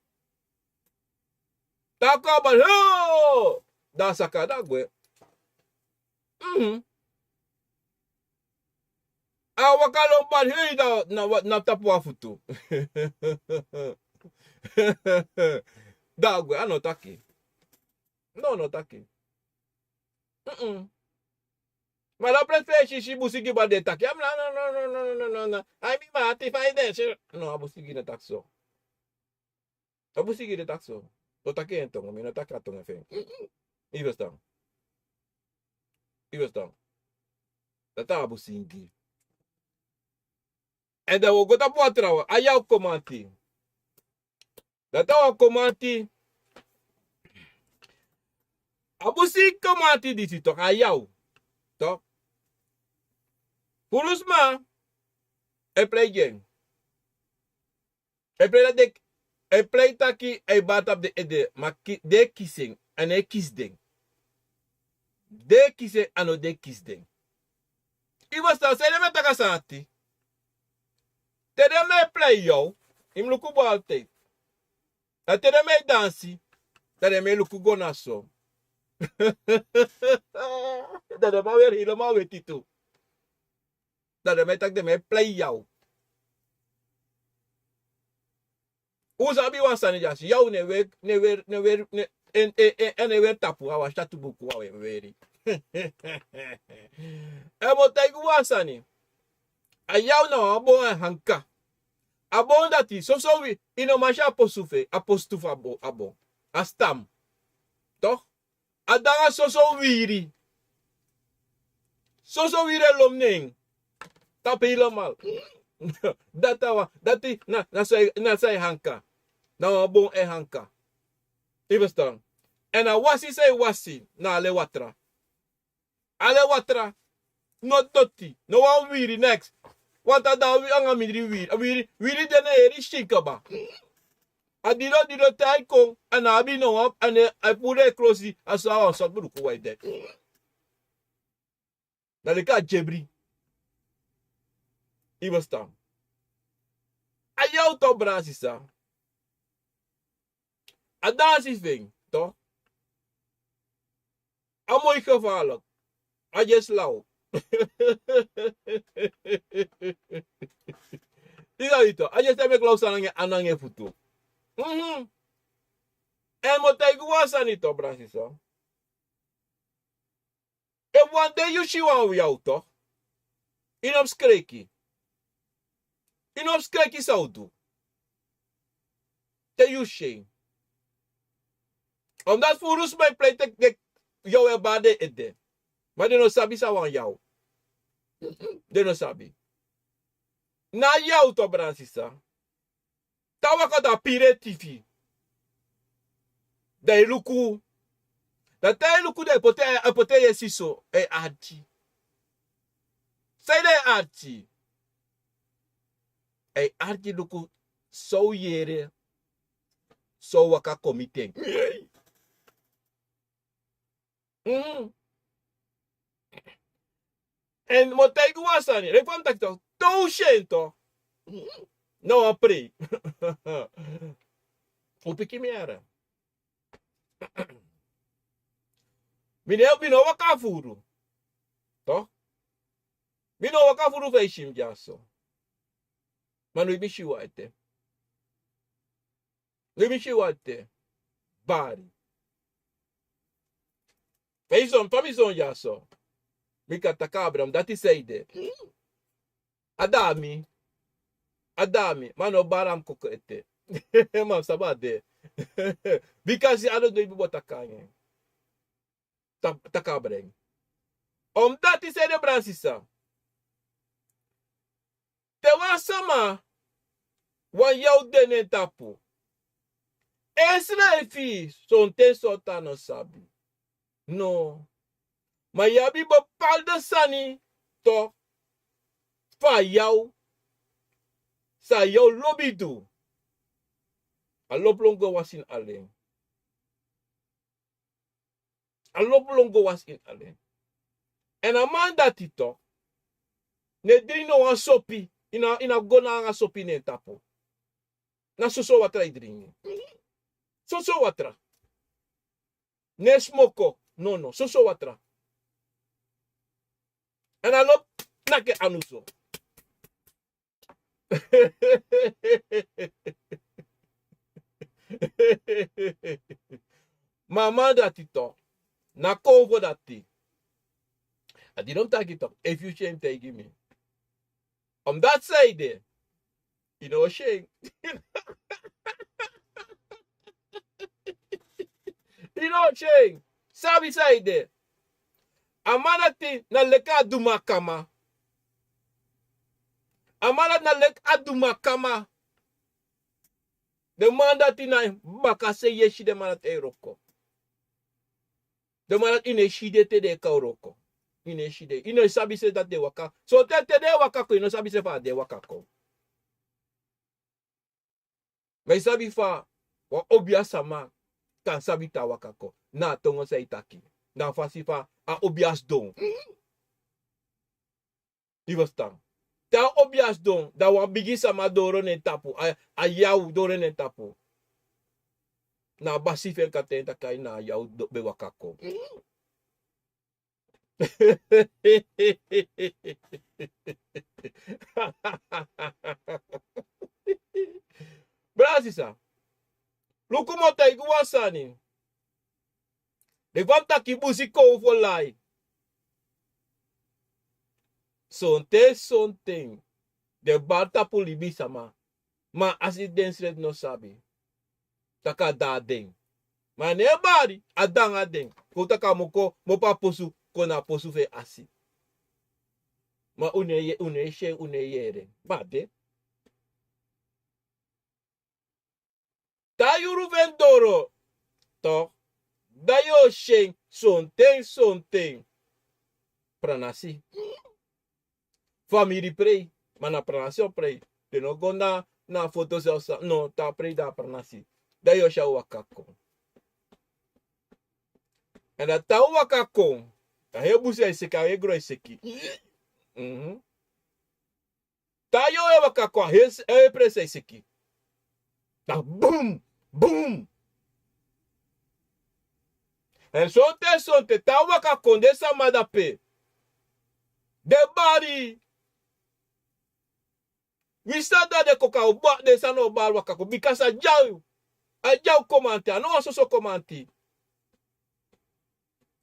Te a kon a bari, hoo! Da a saka, da a gwe. Mhm. A waka lon bari, hei, da na, na tapu wan futu. Da a gwe, a no taki. No, no taki. Mhm. Ma da presi pe yu si, si busingi bari de taki, a mi na, no, no, no. Ai, mi ma ati fa yu de, si. No, a busingi no taki so. A busingi no taki so. No taki en tongo, mi no taki a tongo fu en. Yu ferstan? Yu ferstan? Dati a busingi. Èn da wi o go tapu wan trawan, a yaw komanti. Dati a wan komanti. A busingi komanti disi tok, a yaw. Tok. Furu sma e prei gi en. E prei dati den, e prei taki a e bari tapu den ede, ma ki-, den e kisi en, a no e kisi den. Den e kisi en, a no den e kisi den. Yu ferstan sanede mi e taki a sani ati? Te den man e prei yu, yu mus luku bun altijd. Da te den man e dansi, da den man e luku go na so. Da den man weri, yu no man weti tu. Da den man e taki den man e prei yu. Un sabi wan sani dya si, yaw no e weri, no e weri, no e weri, no e, en, en, en, en no e weri tapu, a wan syatu buku a e weri. Èn mi o taigi un wan sani. A yaw na wan bon e hanka. A bon dati, soso wi, yu no man si a postu fu en, a postu fu a bon, a bon. A stam. Toch? A de anga soso wiri. Soso wiri e lon na en. Tapu helemaal. Dati a wan, dati na, na san e, na san e hanka. Na wan bon e hanka. Yu ferstan? Èn a wasi san e wasi na alen watra. Alen watra. No doti. No wan wiri, niks. Want a de anga mindri wiri. A wiri, wiri de na heri skin kaba. A didon, didon te a e kon, a no abi no wan, a no e, a e puru en krosi, a so a wan sortu bruku wan e de. Na leki a dyebri. Yu ferstan? A yaw tok, brada sisa. A dansi fu en tok. A moi gevaarlijk. A dyesi law. Yu sabi tok, a dyesi e meki law sani nanga en anu nanga en futu. Mhm. Èn mi o taigi wan sani tok, brada sisa. Efu wan dei yu si wan yaw tok, yu no mus kreki. Yu no mus kreki san un du. Te yu si en. Omdat furu sma e plei te den yaw e bari den ede. Ma den no sabi san wan yaw. Den no sabi. Na yaw to, brada sisa. Te a waka, dan a piri en tifi. Dan e luku. Dan te e luku, dan e poti, e poti en yesi so, e arki. San e de e arki? E arki luku san un yere, san un waka kon miti en. Mhm. Èn mi o taigi wan sani, leki fa mi taki tok, te un si en tok, na wan prei. Un piki mi yere. Mi no, mi no waka furu. Tok. Mi no waka furu fa yu si mi dyaso. Ma no, mi si wan ete. No, mi si wan ete. Bari. Fa yu son, fa mi son dyaso. Mi kan taki abra, mi dati san ede. A de na mi. A de na mi. Ma no bari a mi koko ete. Ma mi sabi a de. Bika si a no, no, i bo taki anga en. Ta-, taki abra en. Omdati san ede, brada sisa. Te wan sama, wan yaw de na en tapu. Esrefi, sonten sowtu a no sabi. No. Ma yu abi bepaalde sani, tok, fu a yaw, san a yaw lobi du. A lobi lon go wasi en alen. A lobi lon go wasi en alen. Èn a man dati tok, no e dringi no wan sopi, i na, i na go nanga sopi na en tapu. Na soso watra i dringi. Soso watra. No e smoko, no, no, soso watra. Èn a lobi naki en anu so. Ma a man dati tok, na kon fu dati. A didon taki tok, efu yu si en taigi mi. Omdati san ede, i no o si en. I no o si en. Sabi san ede. A man dati na leki a dumakama. A man dati na leki a dumakama. Den man dati na bakase yesi den man dati e wroko. Den man dati i no e si den te den e kon wroko. I no e si den. I no e sabi se dati den e waka. Sonten te den e waka kon, i no sabi se fa den e waka kon. Ma i sabi fa wan obiasama kan sabi te a waka kon? Na a tongo san i taki. Na a fasi fa a obiasi don. I ferstan? Te a obiasi don, dan wan bigi sama doro na en tapu, a, a yaw doro na en tapu. Na a basi fu en kan taigi en taki na a yaw ben waka kon. Brada sisa, luku, mi o taigi wan sani. Den wan taki busikownu fu lai. Sonten, sonten den bari tapu libisama. Ma a si den srefi no sabi taki a de nanga den. Ma a no e bari, a de nanga den. Kon taki a mu kon, mu opo a posu, kon na a posu fu en asi. Ma un no e, un no e si en, un no e yere en. Ma a de. Te a yuru fu en doro, tok, dan yu o si en sonten, sonten. Pranasi. Famiri prei, ma na pranasi o prei. Den no go na, na foto selfs, no, te a prei dan a pranasi. Dan yu o si a waka kon. Èn dan te a waka kon, a heri busi e seki, a heri gron e seki. Mhm. Te a yaw e waka kon, a heri, a heri presi e seki. Dan bum, bum. Èn sonten, sonten, te a waka kon, den sama dape, den bari. Wi sa dan den kon kan o ba, den sani o bari waka kon. Bika a dyaw, a dyaw komanti, a no wan soso komanti.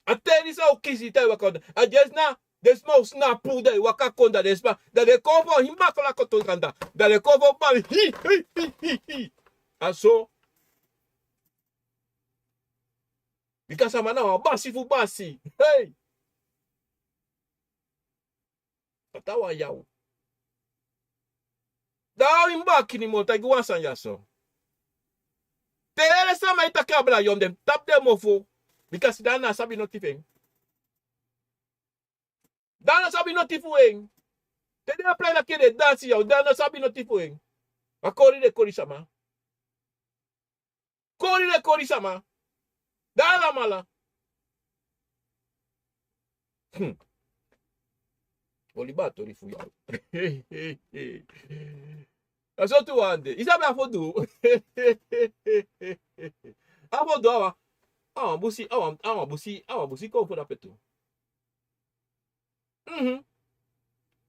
A teri san o kisi te a waka kon. A dyesi na, den sma o snapu dan a waka kon dan den sma. Dan den kon fu o hii makla koto anda. Dan den kon fu o bari. Hi, hi, hi, hi, hi. A so Bika sama na wan basi fu basi. Hei. A tan wan yaw. Da a wi mus baki ni moro taigi wan sani ya so. Te yere sama e taki abra yon den tapu den mofo. Bika si da a no sabi noti fu en. Da a no sabi noti fu en. Te den e prei taki den dansi ya, da a no sabi noti fu en. A kori den kori sama. Kori den kori sama. Da a lamala. Hmm. Oli ba tori fu ya. A so tu wan de. I sabi a fo du. A fo du a wan. A wan busi, a wan, a wan busi, a wan busi kon fu dape tu. Mhm.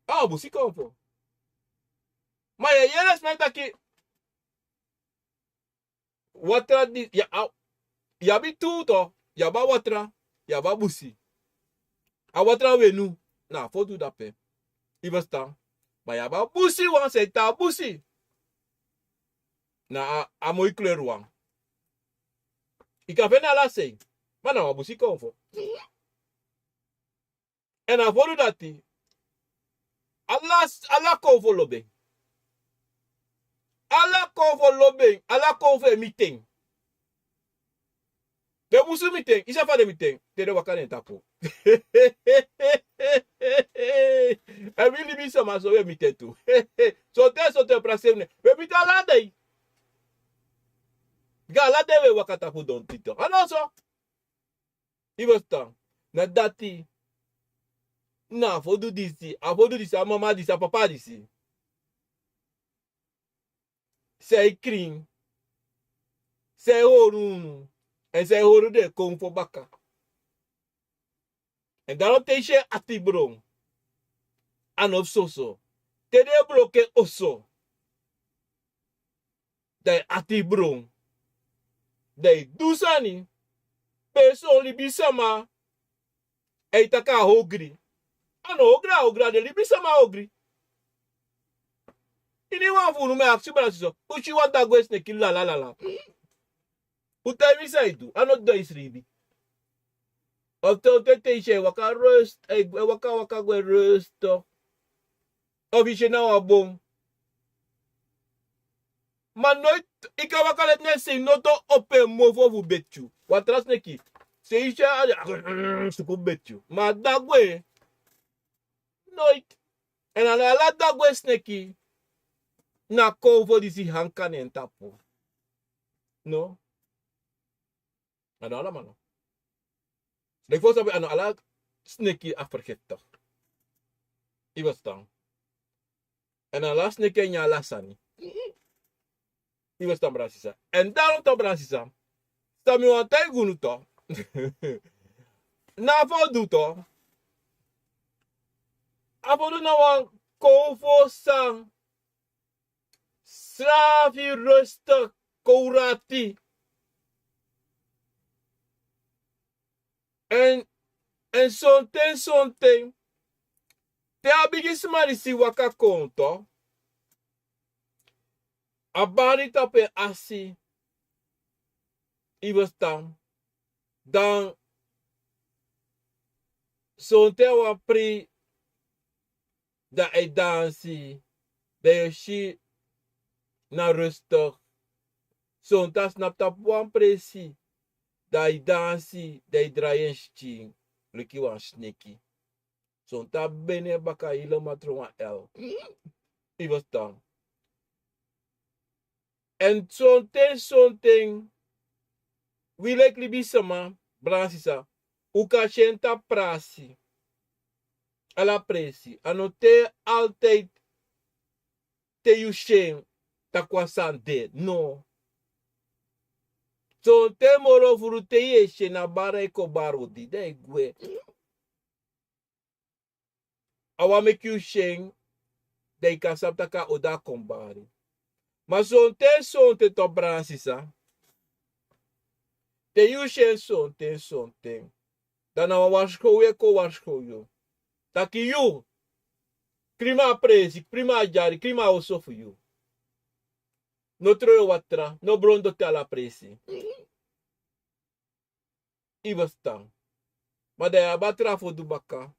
A wan busi kon fu. Ma yu e yere sma e taki. Watra di, ya, a, yu abi tu tu, yu abi a watra, yu abi a busi. A watra wenu, na a fo du dape. I ferstan. Ma yu abi a busi wan san e tan a busi. Na a, a moi kleri wan. I kan feni ala sei. Ma na wan busi kon fu. Èn a fo du dati. Ala, ala kon fu lobi en. Ala kon fu lobi en. Ala kon fu e miti en. Den musu miti en. I sabi fa den miti en. Te den waka na en tapu. Èn wi libisama so wi e miti en tu. Sonten, sonten prakseri unu. Wi e miti ala dei. Bika ala dei wi e waka tapu don tito. A no so. I ferstan. Na dati. Na a fo du disi, a fo du disi, a mama disi, a papa disi. San e krin. San e hori unu. Èn san e hori den kon fu baka. Èn dan te i si en ati bron. A no fu soso. Te den e bloke oso. Dan yu ati bron. Dan yu du sani. Pe son libisama. Èn yu taki a ogri. A no ogri, a ogri, a den libisama ogri. Iniwan fu unu mu e aksi brasi so. Un si wan dagwe sneki lala lala. Un taigi mi san yu du. A no du dan yu sribi. Of te, te, te yu si e waka rust, e waka, waka gwe rust. Of yu si en na wan bon. Ma noiti, i kan waka leti na en sei noto opo en mofo fu beti yu. Wan tra sneki. Sei yu si a, suku beti yu. Ma a dagwe. Noiti. Èn a no ala dagwe sneki. Na kon fu disi hanka na en tapu. No. A no ala mano. Leki fa un sabi a no ala sneki a fergiftig. I ferstan. A no ala sneki e nyan ala sani. I ferstan brada sisa. Èn dan un tan brada sisa. San mi wani taigi unu tu. Na fa un du tu. A fa un du na wan kon fu san. Srafi, rustig, kowrati. Èn, èn sonten, sonten. Te a bigisma disi waka kon tu. A bari tapu en asi. I ferstan. Dan sonten a wan pri dan a e dansi, dan yu e si na rustig. Sonten a snapu tapu wan presi, dan a e dansi, dan a e drai en skin leki wan sneki. Sonten a beni en baka helemaal tron wan el. I ferstan. Èn sonten, sonten, wi leki libisma, brada sisa, un kan si en tapu prasi. Ala presi. A no te altijd te yu si en tak' wan sani de. No. Sonten moro furu te yu e si en na bari a e kon bari odi, dan a e gwe. A wani meki yu si en, dan yu kan sabi tak' a odi a kon bari. Ma sonten, sonten tu brada sisa. Te yu si en sonten, sonten. Dan na wan warskow yu e kon warskow yu. Taki yu. Krima a presi, krima a dyari, krima a oso fu yu. No tron yu watra, no bron doti ala presi. I ferstan? Ma dan yu abi a tra fodu baka.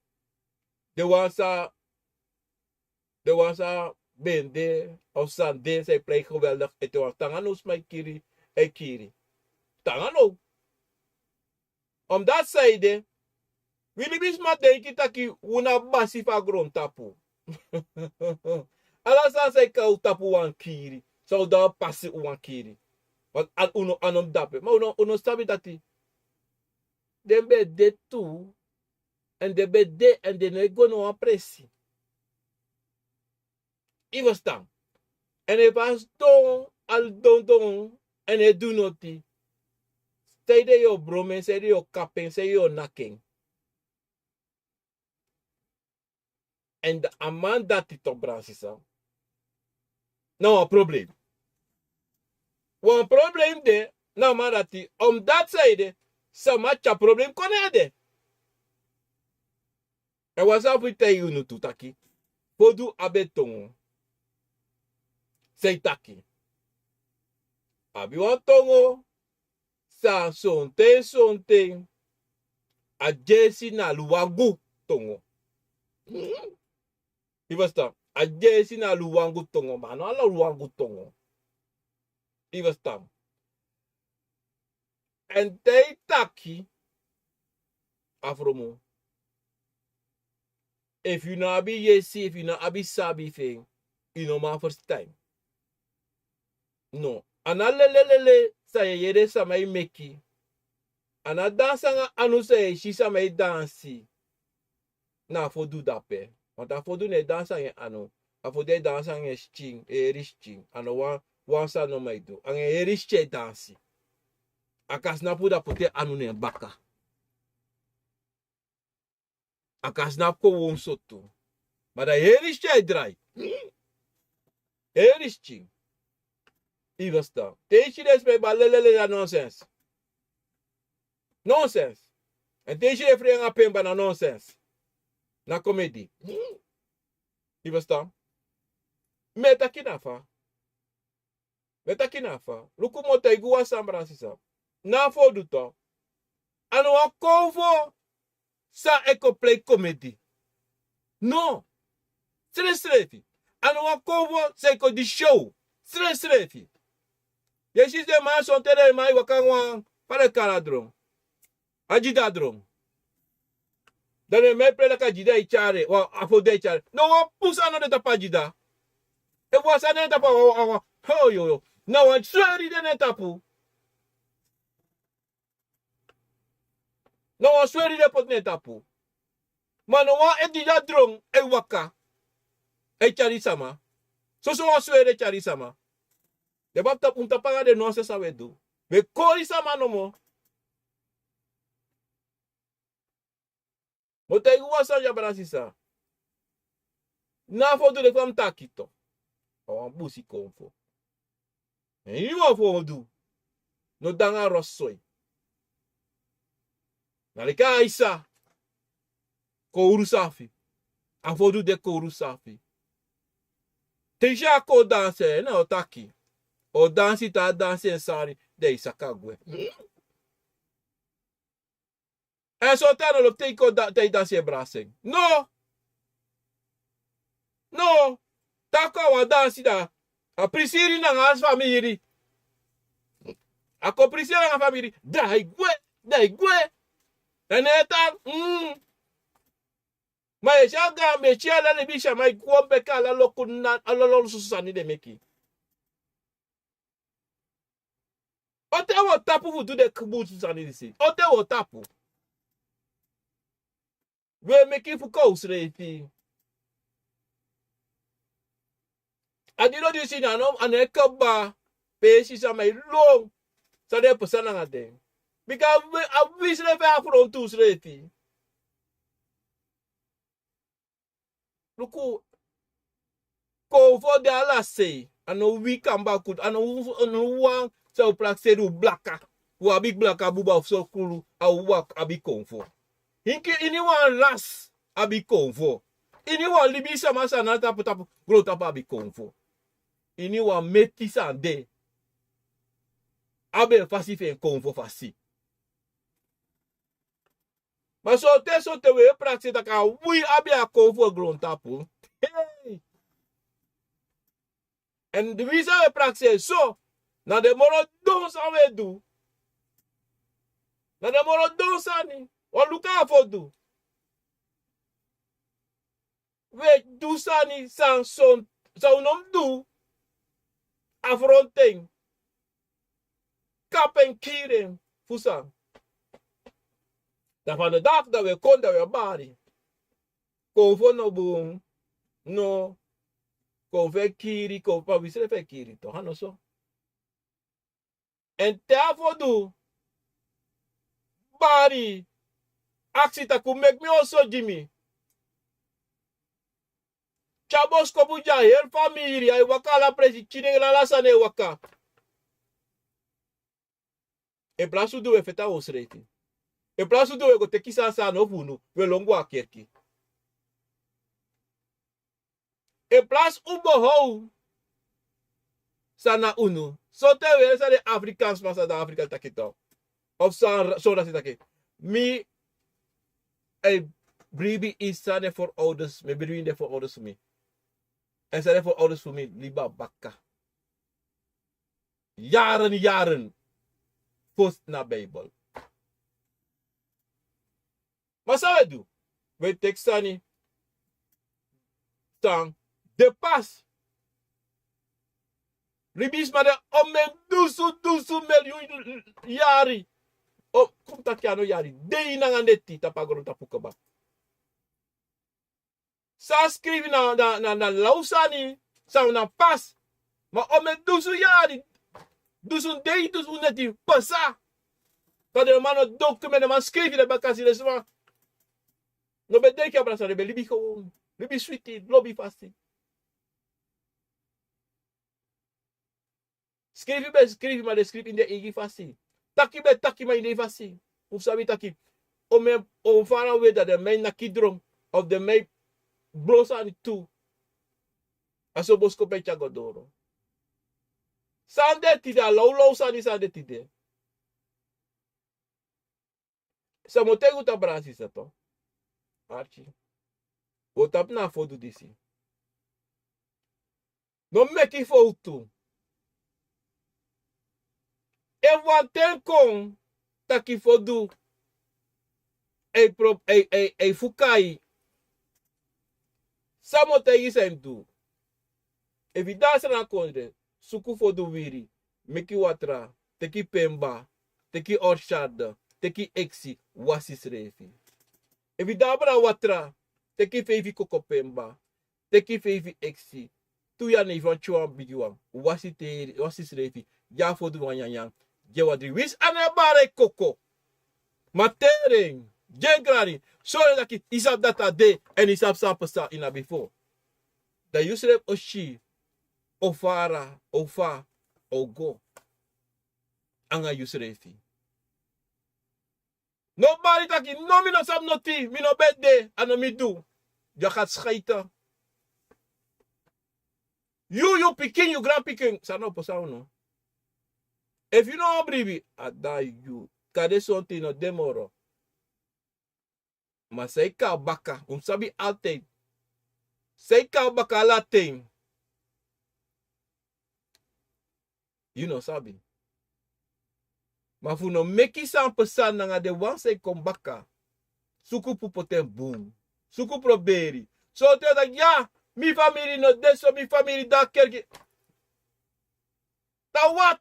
Den wan san, den wan san ben de, of san de, san e prei geweldig ete wan tanga no sma e kiri, e kiri. Tanga no. Omdat san ede, wi libisma denki taki wi na basi fu a grontapu. Ala sani san e kon na un tapu wan kiri, san un de a pasi wan kiri. Want a, un no, a no mus dape. Ma un no, un no sabi dati. Den ben de tu, èn den ben de, èn den no e go na wan presi. I ferstan? Èn efu a sidon, a sidon sidon, èn e du noti. Sanede yu o bron en, sanede yu o kapu en, sanede yu o naki en? Èn a man dati tok, brada sisa. Na wan problem. Wan problem de, na a man dati, omdat sanede, sama tyari problem kon na en ede. Èn wan sani fu taigi unu tu taki, fodu abi en tongo. San e taki. Abi wan tongo, san sonten, sonten, a dyesi na luwangu tongo. I ferstan? A dyesi na luwangu tongo, ma a no ala luwangu tongo. I ferstan? Èn te i taki, a fromu. Efu yu no abi yesi, efu yu no abi sabi fu en, yu no man ferstan. No, a no lelelele san yu e yere sama e meki. A no dansi anga anu san yu e si sama e dansi. Na a fodu dape. Want a fodu no e dansi anga en anu. A fodu e dansi anga en skin, e heri skin. A no wan, wan sani nomo e du. Anga en heri skin e dansi. A kan sinapu, da poti en anu na en baka. A kan sinapu kon wownu so tu. Ma da heri skin e drai. Heri skin. I ferstan? Te i si den sma e bari lelele, na nonsens. Nonsens. Èn te i si den fri anga pen bari, na nonsens. Na komedi. I ferstan? Mi e taki na fa. Mi e taki na fa. Luku, mi o taigi wan sani, brada sisa. Na a fodu tu. A no wan konfo san e kon prei komedi. No. Srefsrefi. A no wan konfo san e kon du show. Srefsrefi. Yu e si den man, sonten den man e waka anga wan, fa den e kari a dron. A dyida dron. Dan den man e prei leki a dyida e tyari en, wan, a fodu e tyari en. No wan pun sani no de tapu a dyida. Efu wan sani de tapu, a wan, a wan, ho, yo, yo. Na wan sweri de na en tapu. Na wan sweri den poti na en tapu. Ma no wan dyida dron e waka e tyari sama. Soso wan sweri e tyari sama. Den man tapu, un tapu anga den nonsens san wi e du. Wi e kori sama nomo. Mi o taigi wan sani ya, brada sisa. Na a fodu de fa mi taki tu. A wan busi konfo. Èn yu wan fodu. No de anga rosoi. Na leki a isa. Kowru safi. A fodu de kowru safi. Te i si a kon dansi, na o taki. O dansi, te a dansi en sari, den e saka gwe. Èn sonten a no lobi te i kon da-, te i dansi e brasi en. No. No. Te a kon a wan dansi, da a prisiri nanga a famiri. A kon prisiri nanga famiri. Da ai gwe, da ai gwe. Èn ne tan, mm. Ma yu e si a gaan meti, ala libisama e kon baka, ala loku na, ala lolo soso sani den meki. Onten wi o tapu fu du den kbuutu sani disi? Onten wi o tapu? Wi e meki fu kon usrefi. A didon disi na no, a no e kaba. Pe yu e si sama e lon, san den e pasa nanga den. Bika a wi, a wi srefi e afrontu usrefi. Luku, konfo de ala sei, a no wi kamba kutu, a no, a no wan san un prakseri un blaka, un abi blaka buba fu sokulu, a un wan abi konfo. Inki, iniwan lasi abi konfo. Iniwan libisama san na tapu tapu, grontapu abi konfo. Iniwan meti san de abi en fasi fu en konfo fasi. Ma sonten sonten wi e prakseri taki a wi abi a kon fu a grontapu. Hei. Èn di wi san wi e prakseri so, na den moro don san wi e du. Na den moro don sani. Wan luku a fodu. Wi e du sani san son, san un no mus du. Afrontu en. Kapu en, kiri en. Fu san? Dan fa den daki dan wi e kon dan wi e bari. Konfo no bun. No. Konfo e kiri, konfo, wi srefi e kiri toch, a no so? Èn te a fodu bari, aksi taki un meki mi oso gi mi. Tyari boskopu gi a heri famiri, a e waka ala presi, kiri en, ala sani e waka. En plasi un du, un e feti a wi srefi. En plasi un du, un e go teki san san a no fu unu, un e lon go a kerki. En plasi un behoud san na unu. Sonten un yere san den Afrikansman, san den Afrika taki toch. Of san, san den taki. Mi e bribi ini san den voorouders, mi e bribi ini den voorouders fu mi. Èn san den voorouders fu mi libi a baka. Yaren, yaren. Fosi na Bijbel. Ma san wi e du? Wi e teki sani san de pasi. Libisma de omeni dusun, dusun milyun yari. O, kon taki a no yari. Dei nanga neti tapu a grontapu kaba. San skrifi na, na, na, na law sani, san na pasi. Ma omeni dusun yari, dusun dei, dusun neti pasa. Dan den man no dokumenti, den man skrifi den baka, si den sma no ben denki a brasa, den ben libi gewoon. Libi switi, lobi fasi. Skrifi ben skrifi, ma den skrifi ini den eigi fasi. Taki ben taki, ma ini den fasi. Un sabi taki, o men, o fara we dan den men naki dron, of den men blo sani tu. A so boskopu e tyari go doro. San de tide, a lawlaw sani san de tide. San mi o taigi un tapu, brada, sisa, toch. Arki. Un o tapu na a fodu disi. No meki fowtu. Efu wan ten kon taki fodu e pro-, e, e, e fukai. San mi o taigi san yu mus du. Efu yu de a Sranan kondre, suku fodu wiri, meki watra, teki pemba, teki orcharde, teki eksi, wasi srefi. Efu yu de a Bra Watra, teki feifi koko pemba, teki feifi eksi, tu ya neifi wan tyari wan bigi wan, wasi teri, wasi srefi, ya fodu wan nyanyan, gi en wan dringi. Winsi a no e bari koko, ma teri en, gi en grani, sori en taki yu sabi dati a de, èn yu sabi san pasa ini a bifo. Dan yu srefi o si, o fara, o fa, o go. Anga yu srefi. No bari taki, no, mi no sabi noti, mi no ben de, a no mi du. Yu e gat schaite. Yu, yu pikin, yu granpikin, san no pasa unu. Efu yu no bribi, a dan yu. Kande sonten no de moro. Ma san e kon baka, un sabi altijd. San e kon baka ala ten. Yu no sabi. Ma fu no meki san pasa nanga den wan san e kon baka, suku fu poti en bun. Suku proberi. Sonten taki ya, mi famiri no de so, mi famiri de a kerki. Dan wat?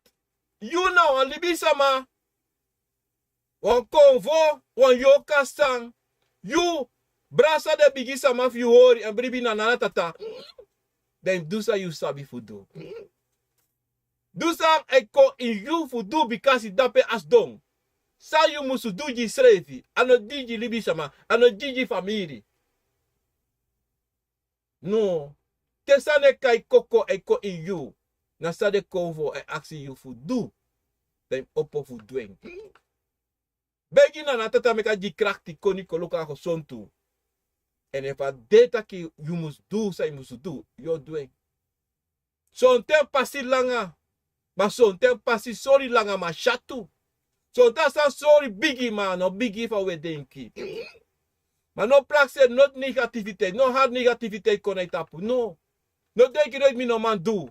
Yu na wan libisma. Wan konfo, wan yoka san. Yu, brasa den bigi sama fu yu hori, èn bribi na nana tata. Dan yu du san yu sabi fu du. Du san e kon ini yu fu du, bikasi dape a sidon. San yu musu du gi yusrefi, a no gi gi libisma, a no gi gi famiri. No. Te san e kai koko e kon ini yu, na san den konfo e aksi yu fu du, dan yu opo fu du en. Begi nana tata meki a gi krakti koni kon luku a gesontu. Èn efu a de taki yu mus du san yu mus du, yu o du en. Sonten pasi langa, ma sonten pasi sori langa, ma syatu. So dati san sori bigi, ma a no bigi fa un e denki. Ma no prakseri, no negativiteit, no hari negativiteit kon na yu tapu. No. No denki noiti mi no man du.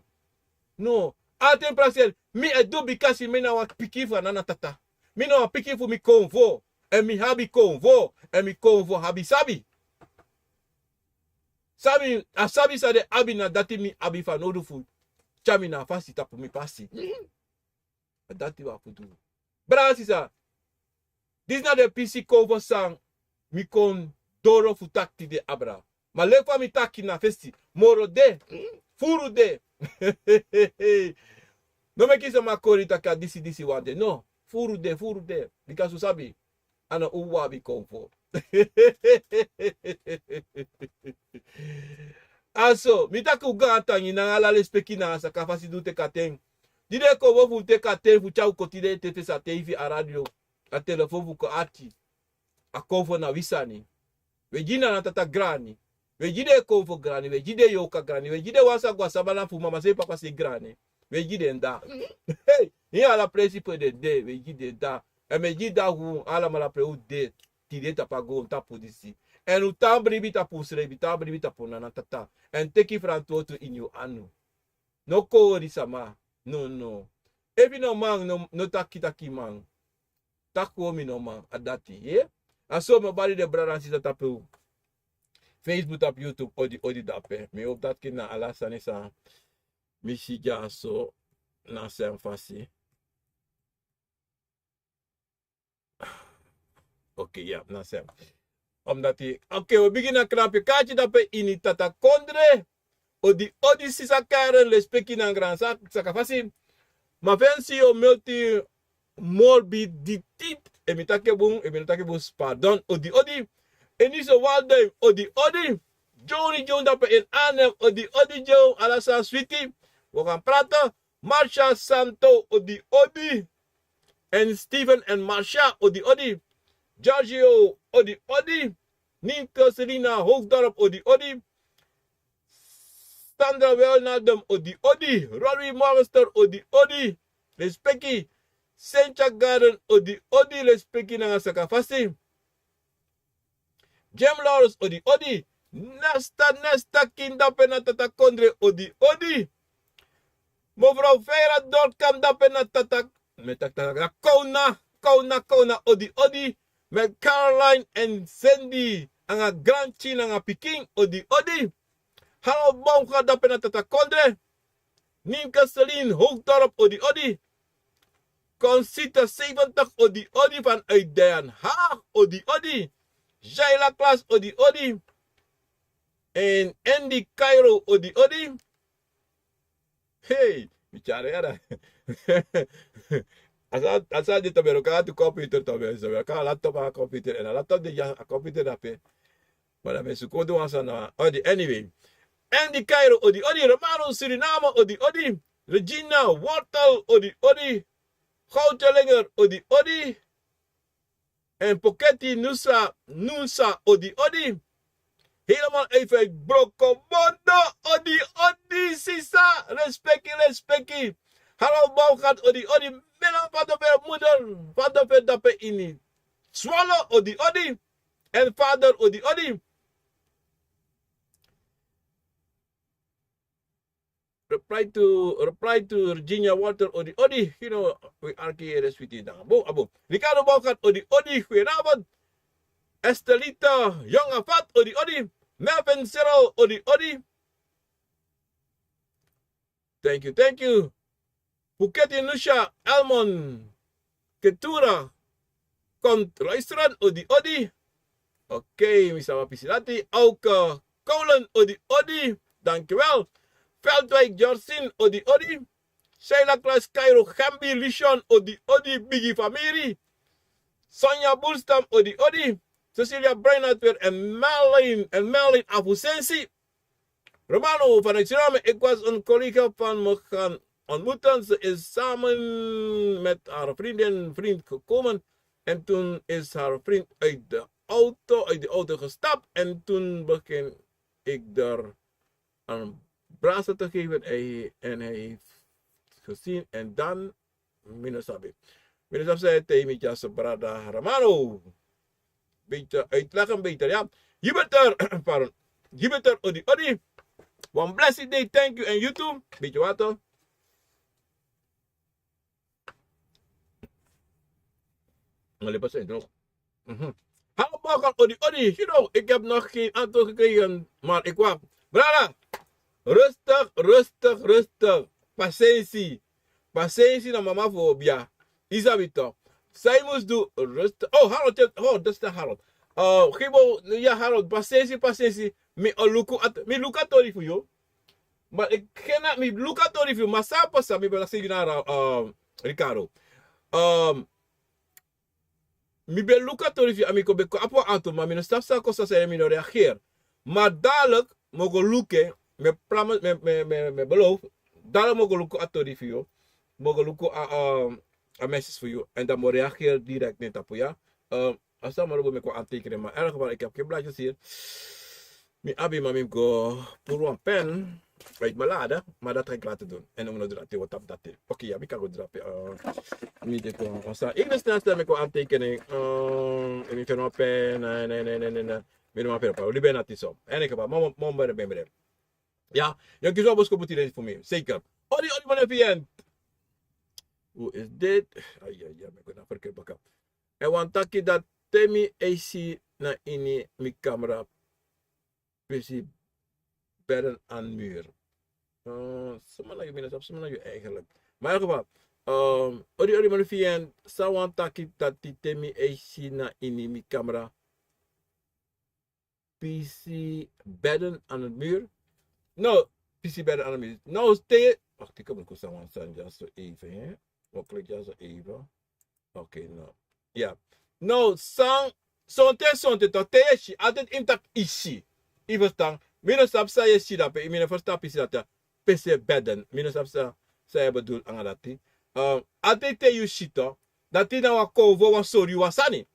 No. Alten prakseri, mi e du bikasi mi na wan pikin fu a nana tata. Mi na wan pikin fu mi konfo. Èn mi abi konfo. Èn mi konfo abi sabi. Sabi, a sabi san den abi na dati mi abi fanowdu fu tyari mi na a fasi tapu mi pasi. A dati wan fu du. Brada sisa, disi na den pisi konfo san mi kon doro fu taki tide abra. Ma leki fa mi taki na fesi, moro de, furu de. No meki sama kori taki a disi disi wan de. No, furu de, furu de. Bika un sabi, a no un wan abi konfo. A so, mi taki un gaantangi nanga ala lespeki nanga saka fasi di un teki a ten. Di den e konfo fu un teki a ten fu tyari un kon tide ete fesi a teifi, a radio, a telefon fu kon ati. A konfo na wi sani. Wi e gi nana tata grani. Wi e gi den konfo grani, wi e gi den yorka grani, wi e gi den wan sa go a sabana fu mama sei papa sei grani. Wi e gi den da. Hei, ini ala presi pe den de, wi e gi den da. Èn mi e gi da fu un alamala pe un de tide tapu a goontapu disi. Èn un tan bribi tapu unsrefi, tan bribi tapu nana tata. Èn teki frantwortu ini un anu. No kori sama. No, no. Efu yu no man, no, no taki taki man. Taki wan mi no man, a dati, ye? A so mi o bari den brada nanga sisa tapu Facebook, tapu YouTube, odi, odi dape. Mi o taki na ala sani san mi si dyaso na san fasi. Oké, ya, na san. Omdati, oké, wi bigin na knapu kati dape ini Tatakondre. Odi, odi sisa Karen, lespeki nanga gransa, saka fasi. Ma fu en si yu o meti morbiditi, efu mi taki en bun, efu mi no taki en bun, pardon, odi, odi. Eniso Walden, odi, odi. Johnny John dape in Arnhem, odi, odi, John, ala san switi. Wi o kan prati. Marcia Santo, odi, odi. En Steven en Marcia, odi, odi. Giorgio, odi, odi. Ninka Selina Hoogdorp, odi, odi. Sandra Wijnaldum, odi, odi. Rory Morgenster, odi, odi. Lespeki. Sentia Garden, odi, odi. Lespeki nanga saka fasi. Jim Lawrence, odi, odi. Nesta, nesta, kin dape na Tatakondre, odi, odi. Mevrouw Vera Dortkamp dape na Tata, mi e taki Tata, Kona, Kona, Kona, odi, odi. Met Caroline en Cindy, nanga grandchin, nanga pikin, odi, odi. Harold Baumgart dape na Tatakondre. Ninka Celine Hoogdorp, odi, odi. Concita zeventig, odi, odi, vanuit Den Haag, odi, odi. Jaila Klaas, odi, odi. En Andy Cairo, odi, odi. Hey, mi tyari yara. Asa, asa de tobe, kan tu computer tobe, so kan laptop a computer, en a laptop de ya a computer dape. Ma dan mi e suku wan sani na odi, anyway. Andy Cairo, odi, odi. Romano Suriname, odi, odi. Regina Wortel, odi, odi. Goutelinger, odi, odi. En Poketi Nusa, Nusa, odi, odi. Helemaal even broko bondo, odi, odi, sisa. Respeki, respeki. Harold Baumgart, odi, odi. Mela, vader, moeder, vader, dape ini Zwolle, odi, odi. En vader, odi, odi. Reply to, reply to Virginia Walter, odi, odi. You know, we are here, sweetie, dan. Abo, abo. Ricardo Baumgart, odi, odi. Goedenavond. Estelita, Jonge Vat, odi, odi. Melvin Cyril, odi, odi. Thank you, thank you. Puketi Nusha, Elmon, Ketura, komt luisteren, odi, odi. Oké, mi sama pisi dati. Auke Kolen, odi, odi. Dankjewel. Veldwijk Jorsin, odi, odi. Sheila Klaas, Cairo, Gambi, Lishon, odi, odi, bigi famiri. Sonja Boelstam, odi, odi. Cecilia Breinat weer en Merlin, en Merlin Afusensi. Romano vanuit Suriname. Ik was een collega van me gaan ontmoeten. Ze is samen met haar vriendin, vriend gekomen. En toen is haar vriend uit de auto, uit de auto gestapt. En toen begin ik daar een brasa te geven. Hij, en hij heeft gezien. En dan, mi no sabi. Mi no sabi san e taigi mi dyaso, brada Romano. Beter, uitlachen beter, ya. Jupiter, pardon. Jupiter, odi, odi. Wan blessed day, thank you, en you too. Beetje water. Mijn lippen zijn droog. Mhm. Hallo Morgan, odi, odi. You know, ik heb nog geen antwoord gekregen, maar ik wacht. Brada, rustig, rustig, rustig. Patiëntie. Patiëntie na mama voor bia. Isabi toch. Zij moest doen rustig. Oh, Harold, oh, dat is de Harold. Oh, Gibo, ja, Harold, patiëntie, patiëntie. Mi o luku at, mi luku a tori voor jou. Maar ik ken na, mi luku a tori voor jou. Maar sa pasa, mi ben na Ricardo. Um, mi ben luku a tori fu yu, a mi kon ben kon abi wan antu, ma mi no sabi san kon sasa, mi no reageer. Ma dadilik mi o go luku en, mi e promise, mi e, mi e, mi e, mi e beloof, dadilik mi o go luku a tori fu yu, mi o go luku a, a, a message fu yu, en dan mi o reageer direct na en tapu, ya. Eh, a sani mi o go meki wan aantekening, maar in elk geval, ik heb geen blaadjes hier. Mi abi, ma mi go puru wan pen uit mijn lade, maar dat ga ik later doen. En dan moet ik dat wat op dat. Oké, ya, mi kan go drape. Eh, mi de kon, o sa, ik ben snel snel meki wan aantekening. Eh, mi feni wan pen, nee, nee, nee, nee, nee, nee. Mi no man feni pen, libi na tiso. En ik heb, mama, mama, ben, ben, ben. Ya, yu kisi wan boskopu tide fu mi. Zeker. Odi, odi, man, F N. Hoe is dit? Ai, ai, ai, mi go na verkeerd baka. En wan taki dat te mi e si na ini mi camera. Pisi bedden aan muur. Eh, suma na yu, mi no sabi suma na yu eigenlijk. Maar in elk geval, ehm, odi, odi, man, F N, san wan taki dati te mi e si na ini mi camera. Pisi bedden aan het muur. No, pisi bedden aan het muur. No, stay. Wacht, ik heb een koers aan wan sani, just so even, hè. Makkelijk, just so even. Oké, no. Ya. No, san, sonten, sonten, toch, te yu e si, altijd yu mus taki yu si. Yu verstan? Mi no sabi san yu e si drape, mi no verstan pisi dati. Pisi bedden. Mi no sabi san, san yu e bedoel anga dati. Ehm, altijd te yu si toch, dati na wan kownu fu wan sori yu wan sani.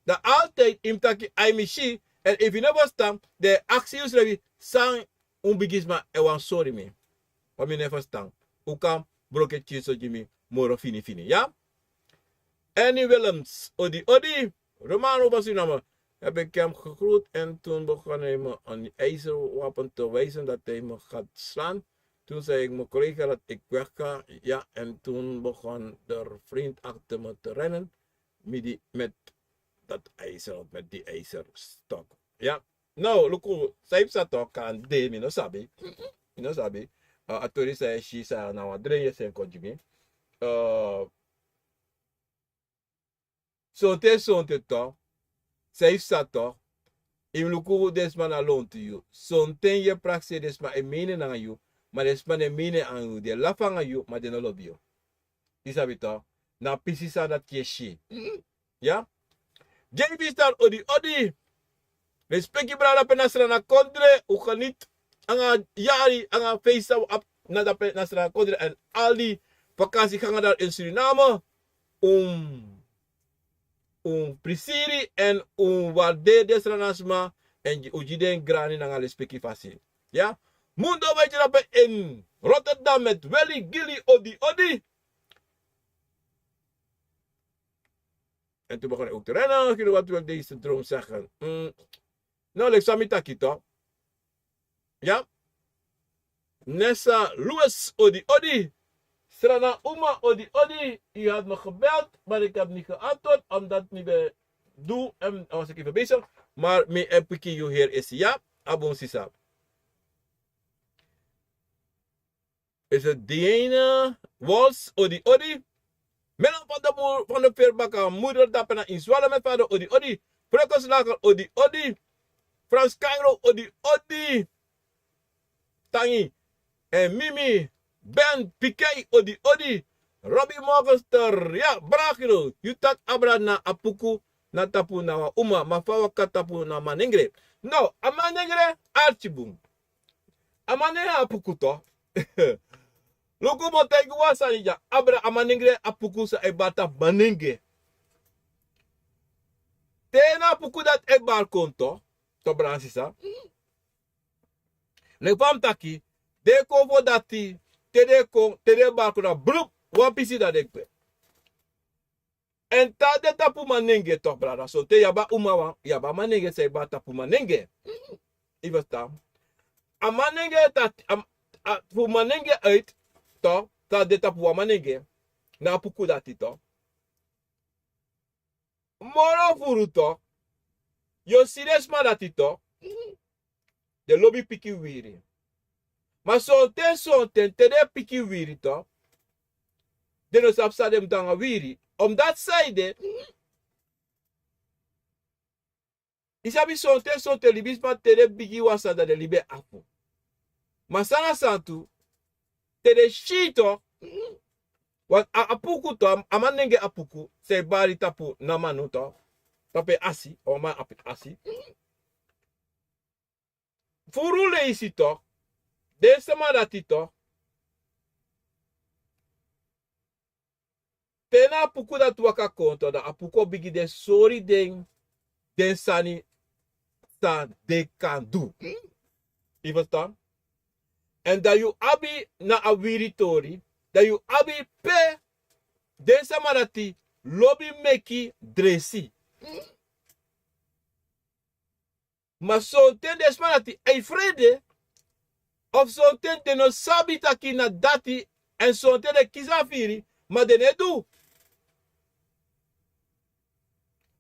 Dan altijd yu mus taki, ai, mi si, en efu yu no verstan, dan yu e aksi yusrefi, san un bigisma e wani sori mi. Wan mi no e verstan. Un kan broko en pikinso gi mi moro fini fini, ya? Annie Willems, odi, odi. Romano van Suriname. Heb ik hem gegroet en toen begon hij me een ijzerwapen te wijzen dat hij me gaat slaan. Toen zei ik mijn collega dat ik wegga. Ja, en toen begon de vriend achter me te rennen. Met die, met dat ijzer, met die ijzerstok. Ya. No, luku, san yu psa toch kan de, mi no sabi. Mi no sabi. Eh, a tori san yu e si, san na wan dren yu e seni kon gi mi. Eh, sonten, sonten toch, san yu psa toch, yu mus luku den sma na lontu yu. Sonten yu e prakseri, den sma e mene nanga yu, ma den sma no e mene nanga yu, den e lafu nanga yu, ma den no lobi yu. Yu sabi toch, na pisi sani dati yu e si. Ya? J B Star, odi, odi. Respeki brada, pe na Sranan kondre, un geniet anga yari, anga feest san un abi na dape na Sranan kondre, en al die vakantiegangers daar in Suriname. Un, un prisiri en un waarderi den Sranan sma, en un gi den grani nanga respeki fasi. Ya? Mundo, wi de drape in Rotterdam met Willy Gilly, odi, odi. En toen begon hij ook te rennen. Gilly, wat wil deze droom zeggen? Mm. No, leki san mi taki toch. Ya? Nessa Lewis, odi, odi. Sranan Uma, odi, odi. U had me gebeld, maar ik heb niet geantwoord, omdat mi ben du en was ik even bezig. Maar mi e piki yu hier is, ya? A bun, sisa. Is het Diene Wals, odi, odi. Mela van de moer, van de Veerbaka, moeder dape na in Zwalume, vader, odi, odi. Freuken Slager, odi, odi. Frans Cairo, odi, odi. Tangi. En Mimi, Ben, Pikei, odi, odi. Robbie Morgenster, ya, brada Gilly. Yu taki abra na a puku, na tapu na wan uma, ma fa waka tapu na manengre. No, a manengre, archibun. A manengre a puku toch. Luku, mi o taigi wan sani dya. Abra, a manengre a puku san e bari tapu manengre. Te na a puku dati e bari kon toch. Toch, brada, sisa. Leki fa mi taki, den kon fu dati, te den kon, te den bari kon na blup, wan pisi dan den gwe. Èn te a de tapu manenge tok, brada, sonten yu abi a uma wan, yu abi a manenge san e bari tapu manenge. Yu ferstan? A manenge dati, a, a, fu manenge uit, tok, te a de tapu wan manenge, na a puku dati, tok. Moro furu, tok. Yu o si den sma dati, tok. Den lobi piki wiri. Ma sonten, sonten, te den piki wiri, tok, den no sabi san den mus du nanga wiri. Omdati san ede, yu sabi, sonten, sonten libisma, te den bigin wan sani, dan den libi e afu. Ma san na san tu, te den si, tok, wan a, a puku, tok, a manenge a puku san e bari tapu na manu, tok, tapu en asi, a wan man abi asi. Furu leisi, tok, den sma dati, tok, te na a puku dati waka kon, tok, dan a puku o bigin de sori den, den sani san den kan du. Yu ferstan? Èn dan yu abi na a wiri tori, dan yu abi pe den sma dati lobi meki dresi. Ma sonten den sma dati e frede, of sonten den no sabi taki na dati, èn sonten den kisi a firi, ma den no e du.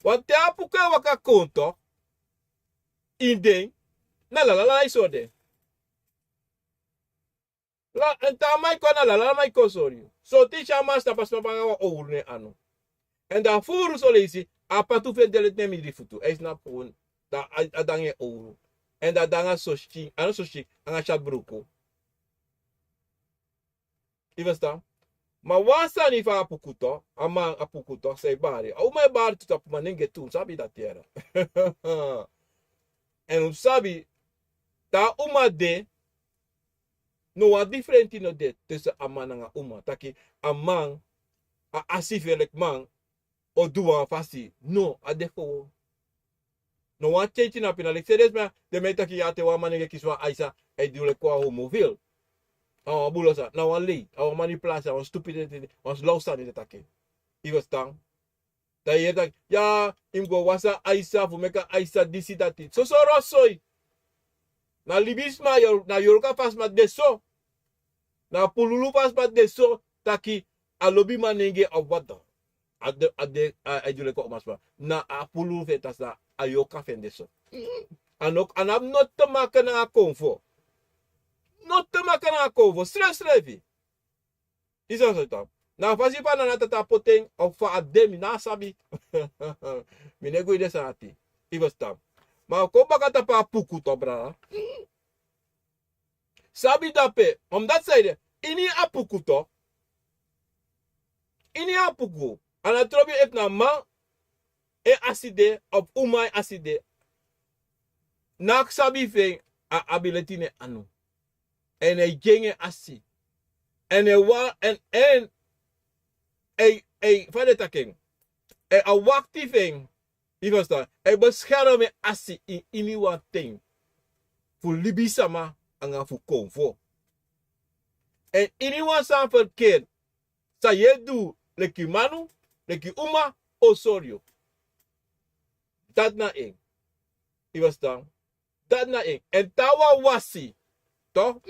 Wan te a puku e waka kon, tok, ini den, na lalala e sori den. La, èn te a man e kon, na lalala man e kon sori yu. Sonten yu si a man snapu, a snapu nanga wan owru na en anu. Èn dan furu son leisi, a patu fu en de leti na en mindri futu. A e snapu, dan a, a de nanga en owru. Èn dan a de nanga soskin, a no soskin, nanga syatu bruku. Yu ferstan? Ma wan sani fu a puku, tok, a man a puku, tok, san e bari. A uma e bari tu tapu manenge tu, un sabi dati, yere. Èn un sabi, te a uma de, no wan difrenti no de tussen a man nanga uma. Taki a man, a asi fu en leki man, o du wan fasi. No, a de gewoon. No wan tyentyi na pina leki se den sma, den man e taki ya te wan manenge kisi wan aisa, a e du leki wan homofiel. A wan bulosa, na wan lei, a wan manipulasi, a wan stupiditeit, wan slow sani den taki. Yu ferstan? Dan yu yere taki, ya, yu mus go wasi a aisa, fu meki a aisa disi dati. Soso rosoi. Na libisma, na yorka fa sma de so. Na pululu fa sma de so, taki a lobi manenge of wat dan. A de, a de, a, a e du leki wan umasma. Na a pululu fu en, taki san, a yorka fu en de so. A no, a no abi noti te maken nanga konfo. Noti te maken nanga konfo. Srefsrefi. Yu sabi san, tok. Na a fasi fa a nana tata poti en, of fa a de, mi no sabi. Mi no e go ini den sani dati. Yu ferstan? Ma kon baka tapu a puku, tok, brada. Sabi dape, omdati san ede, ini a puku, tok. Ini a puku, a no trobi efu na man en asi de, of uma en asi de. Na a sabi fu en a abi leti na en anu. Èn a e gi en en asi. Èn a e wa-, èn, èn, a e, a e, fa den taki en. A e, a wakti fu en. Yu ferstan? A e beskerm en asi ini wan ten fu libisama anga fu konfo. Èn ini wan sani ferkeri san yu e du leki manu, leki uma, o sori yu. Dati na en. Yu ferstan? Dati na en. Èn te a wan wasi, tok?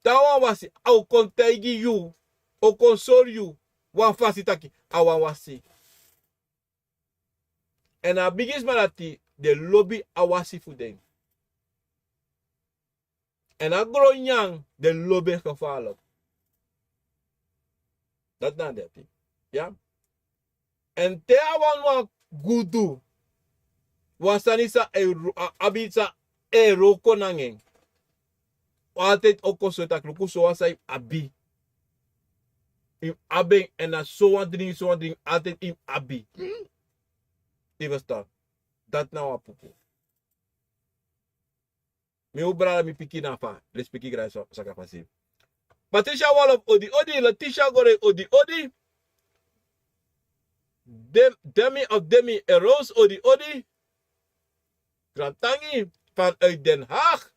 Te a wan wasi, a o kon taigi yu, o kon sori yu wan fasi taki a wan wasi. Èn a bigisma dati, den lobi a wasi fu den. Èn a gron nyan, den lobi en gevaarlijk. Dati na dati. Ya. Èn te a wan, wan gudu, wan sani san e ro-, a, abi san e wroko nanga en. Altijd o kon sori taki luku sowan san yu abi. Yu abi en, èn na sowan dringi, sowan dringi, altijd yu abi. Yu ferstan? Dati na wan puku. Mi, un brada, mi pikin, na fa, lespeki, grani, sa-, saka fasi. Patricia Wolof, odi odi. Letitia Gorey, odi odi. Dem-, Demi of Demi Eros, odi odi. Grantangi vanuit Den Haag.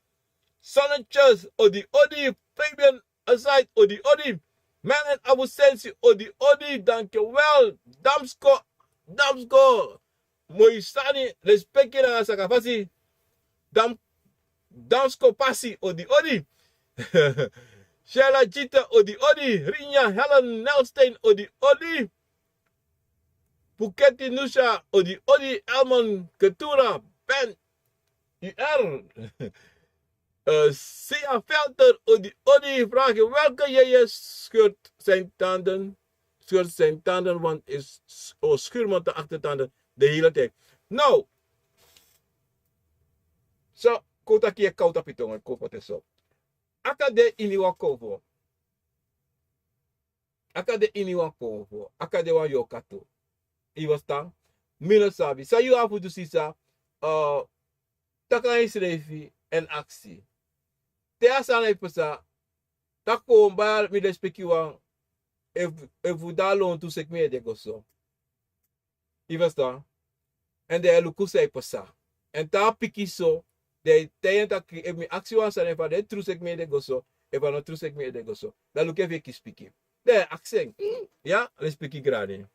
Sonnetjes, odi odi. Fabian Aside, odi odi. Menen Abusensi, odi odi. Dankjewel. Damsko, Damsko, Moisani, respeki nanga sakafasi. Dam, Damsko Pasi, odi odi. Shela Jita, odi odi. Rinya Helen Nelstein, odi odi. Puketi Nusha, odi odi. Elmon Ketura, Ben, U R. Eh, Sia Velter, odi odi. Vraag je welke Jeje scheurt zijn tanden? Scheurt zijn tanden, want is, oh, schuurman te achtertanden de hele tijd. Nou, so, kota kie kouta pitongen, kopo te so. Aka de ini wan konfo. Aka de ini wan konfo. Aka de wan yoka tu. Yu verstaan? Mi no sabi. San yu abi fu du, sisa, eh, taki nanga yusrefi èn aksi. Te a sani e pasa, taki kon bari, mi respeki wan, efu, efu de a lontu, seki mi ede go so. Yu verstaan? Èn den e luku san e pasa. Èn te a piki so, den e taigi en taki, efu mi aksi wan sani, efu a de tru, seki mi ede go so, efu a no tru, seki mi ede go so. Dan luku efu yu e kisi piki. Den e aksi en. Ya, respeki grani.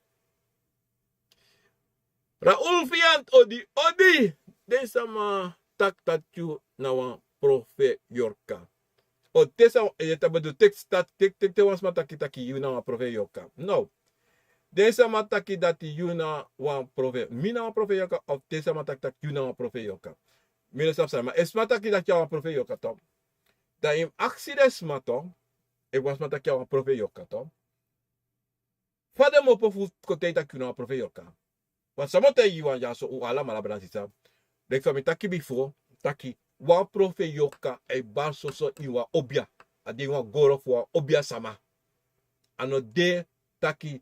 Raoul Fiant, odi odi. Den sama taki dati yu na wan profe yorka. O te sama, e, tapu du tek, tek, tek, te wan sama taki, taki yu na wan profe yorka. No. Den sama taki dati yu na wan profe, mi na wan profe yorka, of te sama taki, taki yu na wan profe yorka. Mi no sabi san, ma efu sama taki dati yu na wan profe yorka, to. Dan yu mus aksi den sama, to. Efu wan sama taki yu na wan profe yorka, to. Fa den mu opo fu kon taigi taki yu na wan profe yorka. Wan sama taigi yu wan dyaso, un alamala, brada, sisa. Leki fa mi taki bifo, taki wan profe yorka e bari soso ini wan obia. A de ini wan goro fu wan obia sama. A no de taki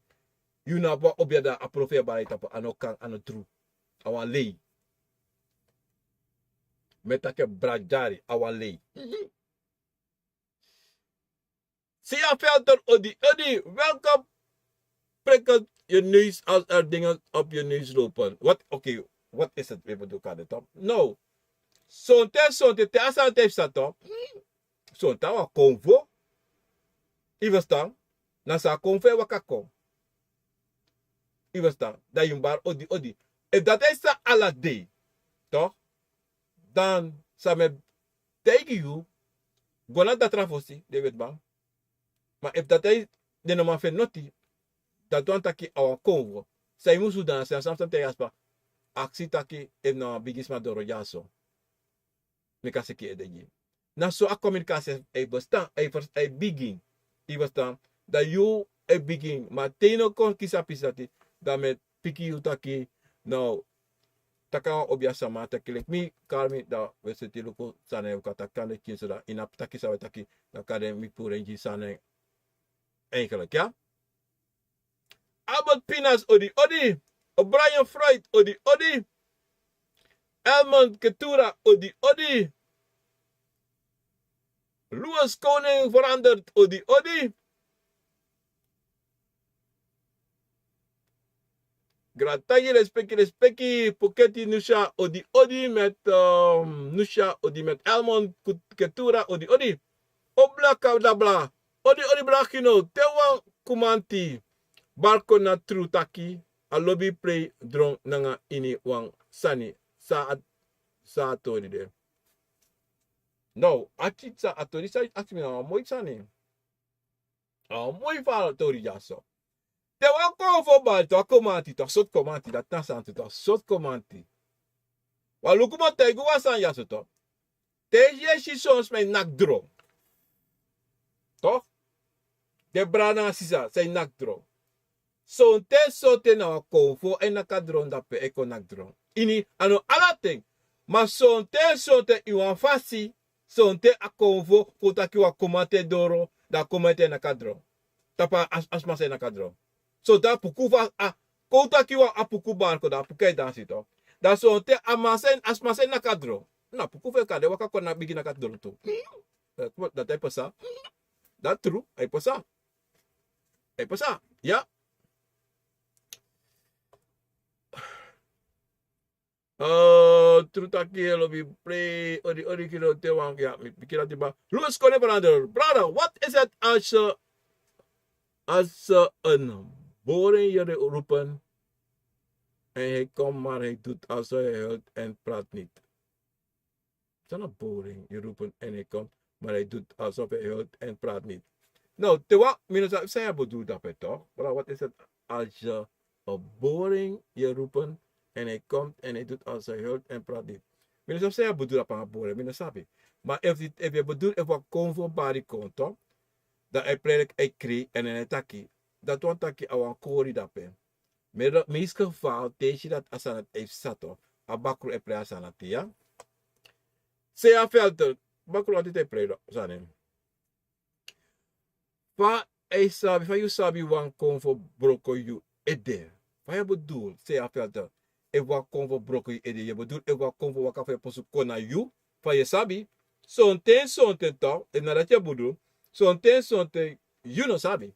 yu na abi wan obia, dan a profe e bari a yu tapu, a no kan, a no tru. A wan lei. Mi e taki en, brada Jari, a wan lei. Sia Velter, odi odi. Welkom. Prikken je neus als er dingen op je neus lopen. Wat, oké, wat is het? We bedoel, kan het dan? No. Sonten, sonten, te a sani e psa, to. Sonten a wan konfo. Yu verstaan? Na so a konfo e waka kon. Yu verstaan? Dan yu mus bari odi odi. Efu dati e psa ala dei, to, dan san mi e taigi yu, go na datra fosi, den wetiman. Ma efu dati, den no man feni noti, dati wani taki a wan konfo. San yu musu du, na san, san, san te yu e psa, aksi taki efu na wan bigi sma doro dyaso. Meki a seki ede gi yu. Na so a komunikasi e bestaan, e, e bigin. Yu verstaan? Dan yu e bigin, ma te yu no kon kisi a pisi dati, dan mi e piki yu taki, now, taki a wan obia sama, taki leki mi, kari mi, dan we seti luku san na en, un kan taki kande kin so, dan yu no abi taki san we taki, dan kande mi puru en gi san na en eigenlijk, ya? Albert Pinas, odi odi. O'Brien Freud, odi odi. Elmond Ketura, odi odi. Louis Koning Veranderd, odi odi. Gratagi, respeki, respeki. Puketi Nusha, odi odi met, ehm, Nusha, odi met Elmond Kut-, Ketura, odi odi. Obla Kadabla, odi odi, brada Gino. Te wan kumanti bari kon, na tru taki a lobi prei dron nanga ini wan sani. San a, san a tori de? Now, a titi san a tori, san a titi mi na wan moi sani. A wan moi fa a tori dyaso. Te wan konfo bari, te wan kumanti, te wan sortu kumanti, dati na santu, te wan sortu kumanti. Wan luku, mi o taigi wan sani dyaso, to. Te yu e si son sma e naki dron, to, den brada nanga sisa san e naki dron. Sonten, sonten na wan konfo e naki a dron, dape e kon naki dron. Ini, a no ala ten. Ma sonten, sonten ini wan fasi, sonten a konfo, kon taki wan kumanti e doro, dan a kumanti e naki a dron. Tapu a, a sma san e naki a dron. Sonten a puku fa, a, kon taki wan, a puku bari kon, dan a puku e dansi, to. Dan sonten a man san, a sma san e naki a dron, na puku fu en kande waka kon na bigin naki a dron tu. Eh, dati a e pasa. Dati tru, a e pasa. A e pasa. Ya. Eh, tru taki a lobi prei, odi odi, kilo te wan, ya, mi, mi kila tiba. Louis Koning Veranderd. Brada, wat is het als ze, als ze een boring hier roepen? en hij komt, maar hij doet alsof hij huilt en praat niet. Sana boring, je roepen en hij komt, maar hij doet alsof hij huilt en praat niet. Nou, te wa, mi no sabi san yu bedoel dape toch? Bra, wat is het als je op boring je roepen en hij komt en hij doet als hij huilt en praat niet? Mi no sabi san yu bedoel dape, boring, mi no sabi. Maar if you, if you bedoel, if wan kon fu bari kon toch, dan hij pleit hij kri en hij taki. Dat wan taki a wan kori dape. Meestal, meestal geval, te yu si dat a sani e psa toch, a bakru e prei a sani ati, ya. Seya Felter, bakru ati e prei a sani. Fa yu sabi, fa yu sabi wan kon fu broko yu ede? Fa yu bedoel, Seya Felter, efu wan kon fu broko yu ede, yu bedoel efu wan kon fu waka fu yu posu kon na yu, fa yu sabi? Sonten, sonten toch, efu na dati yu bedoel, sonten, sonten, yu no sabi.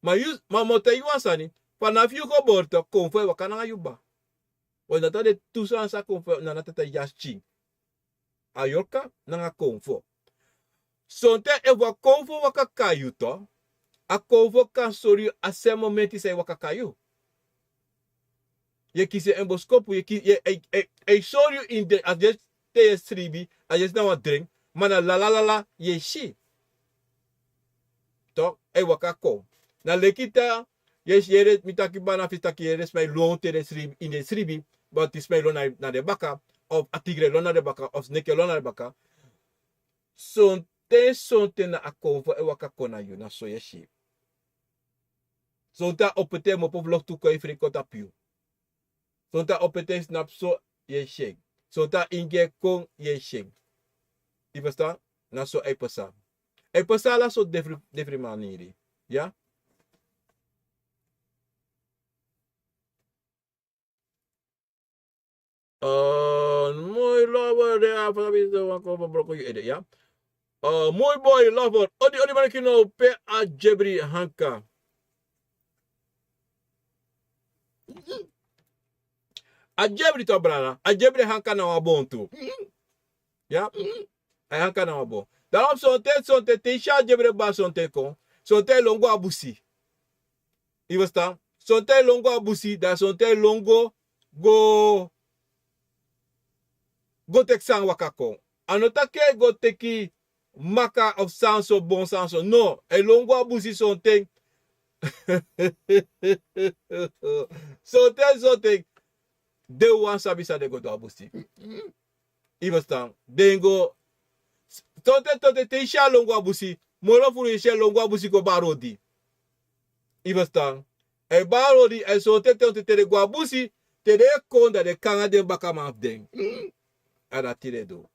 Ma yu, ma mi o taigi wan sani, fanafu yu geboorte kon fu e waka nanga yu baka. Wan dati de tu sani san kon fu e na na tata yasi. A yorka nanga kon fu. Sonten efu a kon fu waka kon na yu toch, a kon fu kan sori yu a sen momenti san e waka kon na yu. Yu e kisi en boskopu, yu e ki-, yu e, e, e, e sori yu ini den, a desi te yu e sribi, a desi na wan dren, ma na lala lala yu e si. Toch, e waka kon. Na leki te yu e si, yere, mi taki bana fu taki yere sma e lon te den sribi, ini den sribi, bati sma e lon na, na den baka, of a tigri e lon na den baka, of sneki e lon na den baka. Sonten, sonten na a kon fu e waka kon na yu, na so yu e si. Sonten a opo ete mopo fu loktu kon e fri kon tapu yu. Sonten a opo ete snapu so yu e si en. Sonten a ingi e kon yu e si en. Yu ferstan? Na so a e pasa. A e pasa ala sortu defren, defren maniri. Ya? Eh, moi lover de a fana bisi wan kon fu broko yu ede, ya. Eh, moi boi lover. Odi, odi, maniki no pe a Jebri Hanka. A Jebri toch, brada. A Jebri Hanka na wan bon tu. Ya. A Hanka na wan bon. Dan sonten, sonten, te yu si a Jebri bari sonten kon. Sonten e lon go a busi. Yu ferstan? Sonten e lon go a busi, dan sonten e lon go, go, go teki san waka kon. A no taki e go teki maka of san so, bon san so. No, e lon go a busi sonten. Sonten, sonten. Den wan sabi san den go du a busi. Yu ferstan? Den go, sonten, sonten te yu si a lon go a busi, moro furu yu si a lon go a busi go bari odi. Yu ferstan? A e bari odi, a e sonten, sonten te den go a busi, te den e kon dan den kon nanga den bakaman fu den. A dati den du.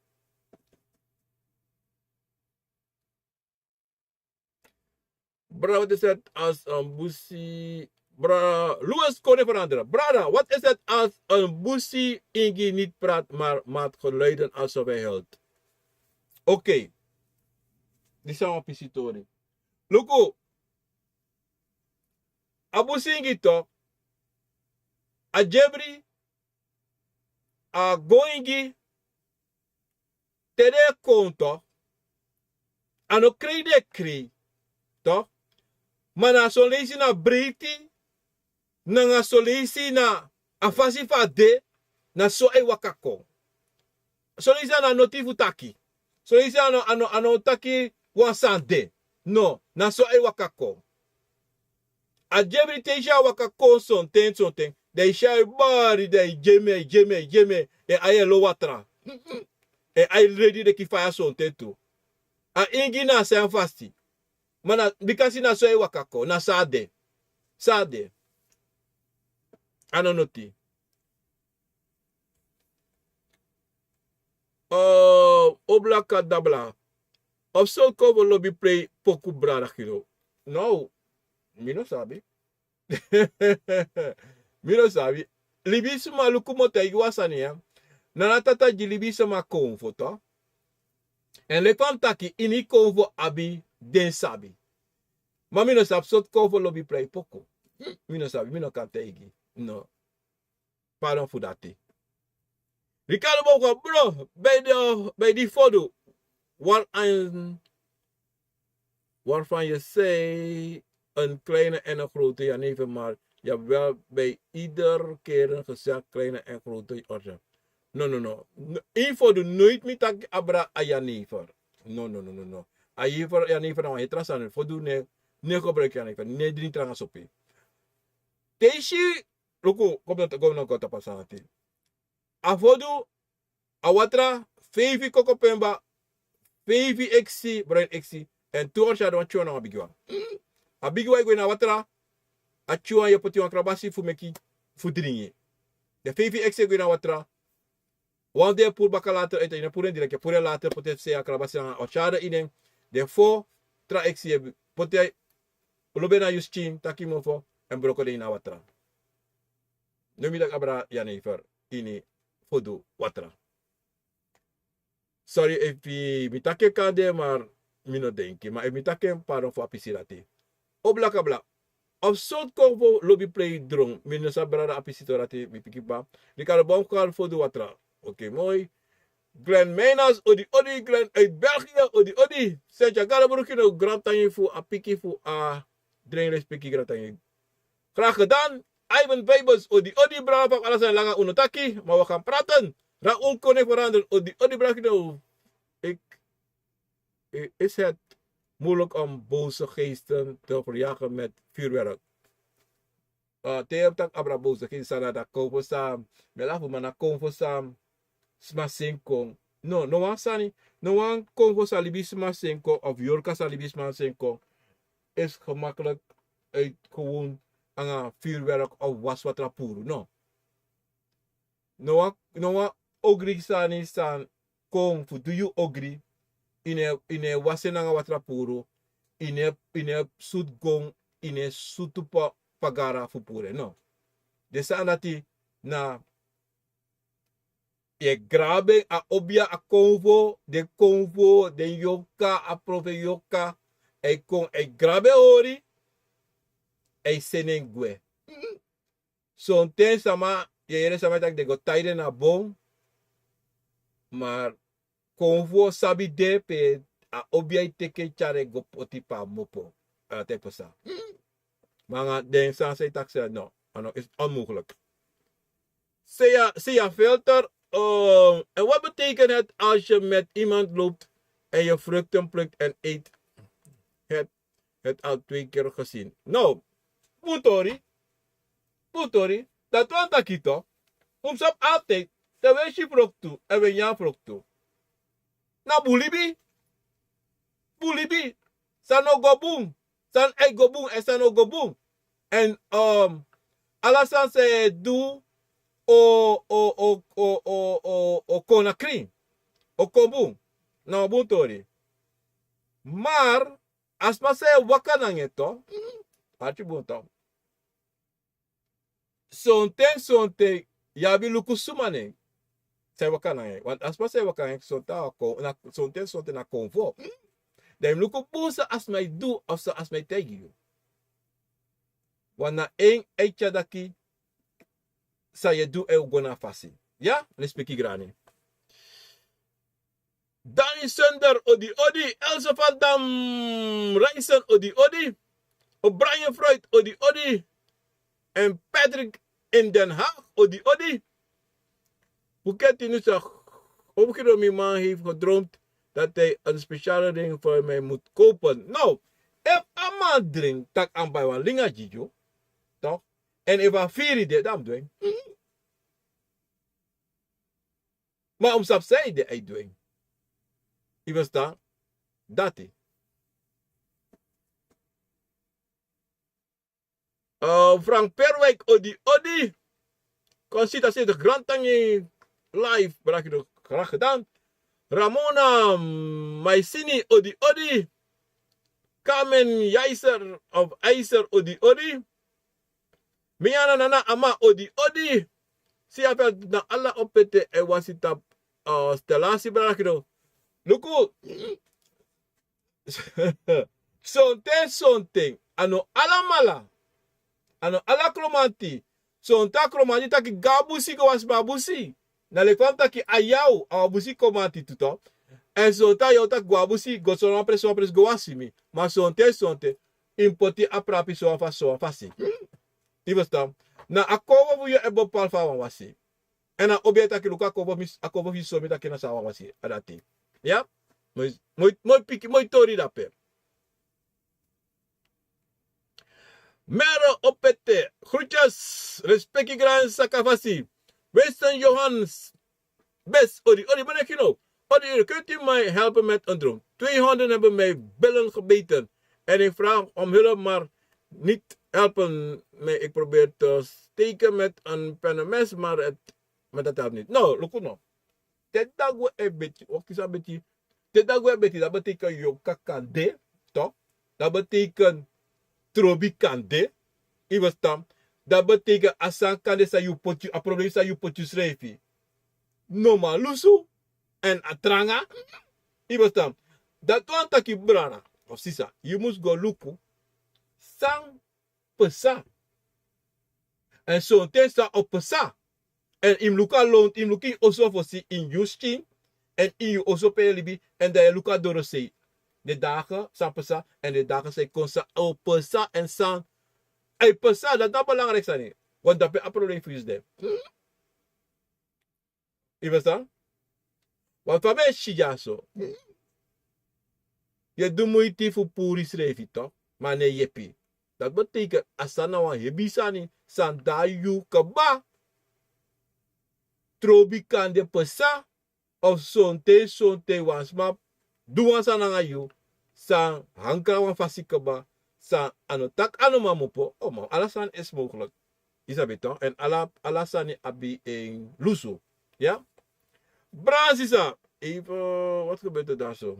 Brada, wat is het als een busi? Brada, Louis Koning veranderen. Brada, wat is het als een busi ingi niet praat, maar maakt geluiden alsof hij huilt? Oké. Disi na wan pisi tori. Luku. A busi ingi toch. A Jebri. A go ingi. Te den e kon toch, a no krei den e krei toch, ma na son leisi na breiti, nanga son leisi na a fasi fu a de, na so a e waka kon. Son leisi na noti fu taki. Son leisi a no, a no, a no taki wan sani de. No, na so a e waka kon. A Jebri, te yu si a waka kon sonten, sonten, dan yu si a e bari, dan yu dyemi en, yu dyemi en, yu dyemi en, en ai e lo watra. En ai redi leki faya sonten tu. A ingi na a sani fasi. Ma na bikasi na so a e waka kon, na so a de. So a de. A no noti. Eh, Oblakadabla. Of so kon fu lobi prei poku, brada Kilo? No, mi no sabi. Mi no sabi. Libisma, luku, mi o taigi wan sani ya. Na a Tata gi libisma konfo, toch. Èn leki fa mi taki, ini konfo abi den sabi. Ma mi no sabi sortu konfo lobi prei poku. Mi no sabi, mi no kan taigi. No. Pardon fu dati. Ricardo Boko, bro, bij de, bij die foto, waar een, waarvan je zei, een kleine en een grote jenever, maar Jawel, bij iedere keren gezegd, kleine en grote order. No, no, no. Info du nooit mi taki abra a jenever. No, no, no, no, no. A jenever, jenever na wan hetra sani. Fodu ne, ne gebruik jenever. Ne dringi tranga sopi. Te yu si, luku, kom na, kom na kota pasana te. A fodu, a watra, feifi koko pemba, feifi eksi, bruin eksi, en tu orsi a don tyona a bigi wan. A bigi wan e go ini a watra, a tyona yu poti wan krabasi fu meki, fu dringi. Den feifi eksi e go ini a watra, wan den puru baka later, ete yu no puru en direct, puru en later, poti en sei a krabasi nanga orsi a de ini en, den fo tra eksi e poti en, lobi en na yu skin, taki mofo, en broko den ini a watra. No mi taki abra jenever ini fodu watra. Sorry efu mi taki en kande, maar mi no denki. Maar efu mi taki en, pardon fu a pisi dati. O blaka bla. Of sortu konfo lobi plei dron. Mi no sabi brada a pisi tori dati, mi piki pa. Ricardo Baumgartner fodu watra. Oké, mooi. Glenn Meiners, odi odi. Glenn uit België, odi odi. Sentya Galabrukino, grantangi fu a piki fu a dring respeki, grantangi. Graag gedaan. Ivan Vibes, odi odi, brada, fa fu ala sani langa un no taki, ma wi kan praten. Raoul Koning Verander, odi odi, brada, ik, i-, is het moeilijk om boze geesten te verjagen met vuurwerk? Uh, te yu taki abra boze geesten, na dati kon fu san, mi lafu, ma na kon fu san sma sen kon. No, no wan sani, no wan kon fu san libisma sen kon, of yorka san libisma sen kon, is gemakkelijk uit gewoon anga vuurwerk of waswatra puru. No. No wan, no wan ogri sani san kon fu du yu ogri, yu no e, yu no e wasi en nanga watra puru, yu no e, yu no e sutu gon, yu no e sutu pa, pagara fu puru en, no. Den sani dati na yu e grabu en, a obia, a konfo, den konfo, den yorka, a profe yorka, a e kon, a e grabu en hori, a e seni en gwe. Sonten sama, yu e yere sama e taki den go tai den na bon, maar konfo sabi de pe a obia e teke tyari en go poti pe a mopo. A dati e pasa. Ma nanga den sani san yu taki, no, a no, is onmogelijk. Sia, Sia Filter, eh, en wat betekent het als je met iemand loopt en je vruchten plukt en eet het, het al twee keer gezien? No, bun tori, bun tori, dati wani taki toch, un sabi altijd, te wi e si froktu, èn wi e nyan froktu. Na bun libi. Bun libi. San no go bun. San e go bun, èn san no go bun. Èn, um, ala san san e du o, o, o kon na krin. O kon bun. Na wan bun tori. Maar, a sma san e waka nanga en toch, mm, arki bun toch. Sonten, sonten, yu abi luku suma nen san e waka nanga en. Want a sma san e waka nanga en, sonten a kon, na, sonten, sonten na konfo. Dan yu mus luku bun san a sma e du, of san a sma e taigi yu. Want na en e tyari taki san yu e du e go na a fasi. Ya, respeki grani. Dani Sunder, odi odi. Else van Dam Rijssen, odi odi. O'Brien Fruit, odi odi. En Patrick in Den Haag, odi odi. Buketi nu zegt, Obukido, mijn man heeft gedroomd dat hij een speciale ring voor mij moet kopen. Nou, efu a man dringi taki a mus bai wan linga gi yu, toch? Èn efu a firi de, dan a mus du en. Ma a mus sabi san ede a e du en. Yu ferstan? Dati. Eh, Frank Perwijk, odi odi. Conchita zegt, grantangi live, bedankt, graag gedaan. Ramona Maisini, odi odi. Carmen Jeiser of Eiser, odi odi. Miana Nana Ama, odi odi. Sia Filter, na ala opo ete e wasi tapu, eh, stelasi, bedankt. Luku. Sonten, sonten, a no alamala. A no ala kromanti. Sonten a kromanti taki go a busi go wasi mi a busi. Na leki fa mi taki a yaw, a wan busi kromanti tu toch. Èn sonten a yaw taki go a busi, go so wan presi, wan presi go wasi mi. Ma sonten, sonten, yu mus poti a prapi so wan fasi, so wan fasi. Yu ferstan? Na a kovo fu yu e bepal fa a wan wasi. Èn a obi e taki luku a kovo fu yu so mi taki na so a wan wasi a dati. Ya. Moi piki moi tori dape. Mero opete, groetjes, respeki gran sakafasi. Winston Johans, bes odi odi ben ik je nou. Odi odi kunt u mij helpen met een droom? Tweehonderd hebben mij billen gebeten en ik vraag om hulp maar niet helpen mij. Ik probeer te steken met een pennemes maar het maar dat helpt niet. No luku no. Te dagu e beti wakti san beti. Te dagu e beti dat betekent yu o kakande. Tok. Dat betekent trobi kande. Yu ferstan? Dat betekent a san kande san yu poti a problem san yu poti yu srefi. No man lusu. Èn a tranga. Yu ferstan? Dat wan taki brada of sisa yu mus go luku san pesa. Èn sonten san o pesa. Èn yu mus luku a lon yu mus luku yu oso fosi ini yu skin. Èn ini yu oso pe yu e libi. Èn dan yu e luku a dorosei. De dage san pesa èn de dage san yu kon san o pesa èn san a e pesa dati na belangriki sani. Wan dape a problem fu yu si de. Yu ferstan? Wan fa mi e si dyaso. Yu e du muiti fu puru yusrefi tok. Ma a no e yepi. Dati beteiken a sani na wan hebi sani. San de na yu kaba. Trobi kande pesa. Of sonten sonten wan sma du wan sani nanga yu. San hankra wan fasi kaba. San a no taki a no man mupo o man ala sani esi moglik. Yu sabi tan èn ala sani abi en lusu. Ya. Bran sisa. Even wat gebeti dan so?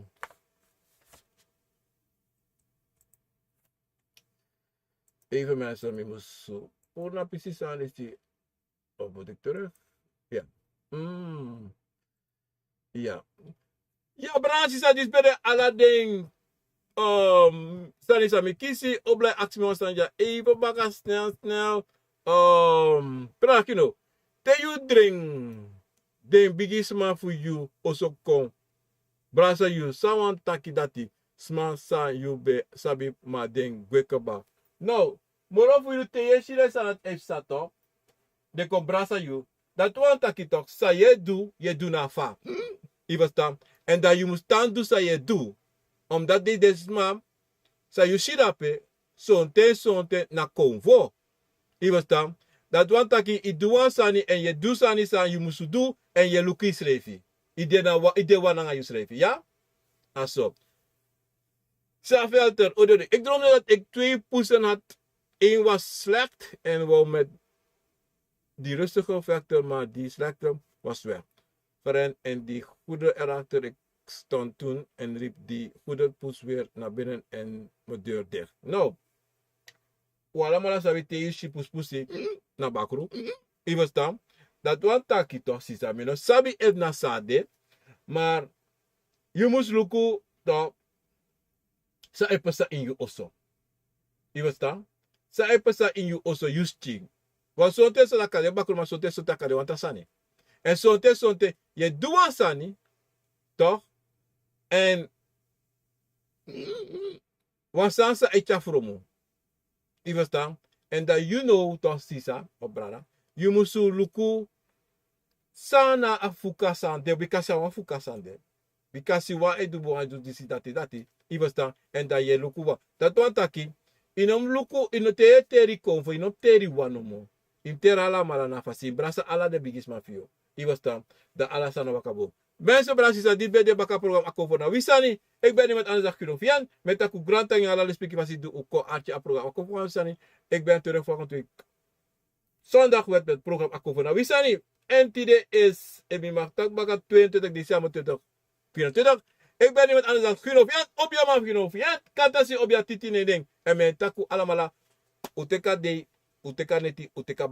Even mensen mi mus puru na pisi sani si. Of moet ik terug? Ya. Ya. Ya bran sisa disi ben de ala den sani san mi kisi oblai aksi mi wan sani dya even baka snel snel. Praki no. Te yu dring den bigi sma fu yu oso kon. Brasa yu san wan taki dati sma san yu ben sabi ma den gwe kaba. Now moro fu yu te yu e si den san dati e psa tok. Den kon brasa yu. Dati wan taki tok san yu e du yu e du na a fa. Yu ferstan? Èn dan yu mus tan du san yu e du. Omdati den den sma san yu si dape sonten sonten na konfo. Yu ferstan? Dati wan taki yu du wan sani èn yu e du sani san yu musu du èn yu e luku yusrefi. Yu de wan nanga yusrefi ya. A so. Sa felter odi odi ik droomde dat ik twee poesen had. Een was slecht en wou met die rustige vechten maar die slechte was weg. Gerend en die goede erachter ik stond toen en riep die goede poes weer naar binnen en mijn deur dicht. Nou. Un alamala sabi te yu si puspusi na bakru. Yu ferstan? Dati wan taki tok sisa mi no sabi efu na san a de. Mar yu mus luku tok san e pesa ini yu oso. Yu ferstan? San e pesa ini yu oso yu skin. Wan sonten so daka de bakru ma sonten so daka de wan tra sani. Èn sonten sonten yu e du wan sani tok. Èn wan sani san e tyari fromu. Yu ferstan? Èn dan yu no tok sisa of brada yu musu luku san na a fuka san de bika san wan fuka san de. Bika si wan e du bun wan e du disi dati dati. Yu ferstan? Èn dan yu e luku wan dati wan taki yu no mus luku yu no te yu e teri konfo yu no mus teri wan nomo. Yu mus teri alamala na fasi yu mus brasa ala den bigisma fu yu. Yu ferstan? Dan ala sani o waka bun. Mensen brada sisa di ben de baka program a konfo na wi sani. Eki ben nimet andes dan kinofian. Mi e taki un grantangi ala lespeki fasi di un kon arki a program a konfo na wi sani. Eki ben terek volgende week. Sondag wet met program a konfo na wi sani. Èn tide esi ebi maktak baka tweeëntwintig december twintig vierentwintig. Eki ben nimet andes dan kinofian. Obi a man kinofian kantasi obi a titi neden. Èn mi e taki un alamala. Un teki a dei. Un teki a neti un teki a.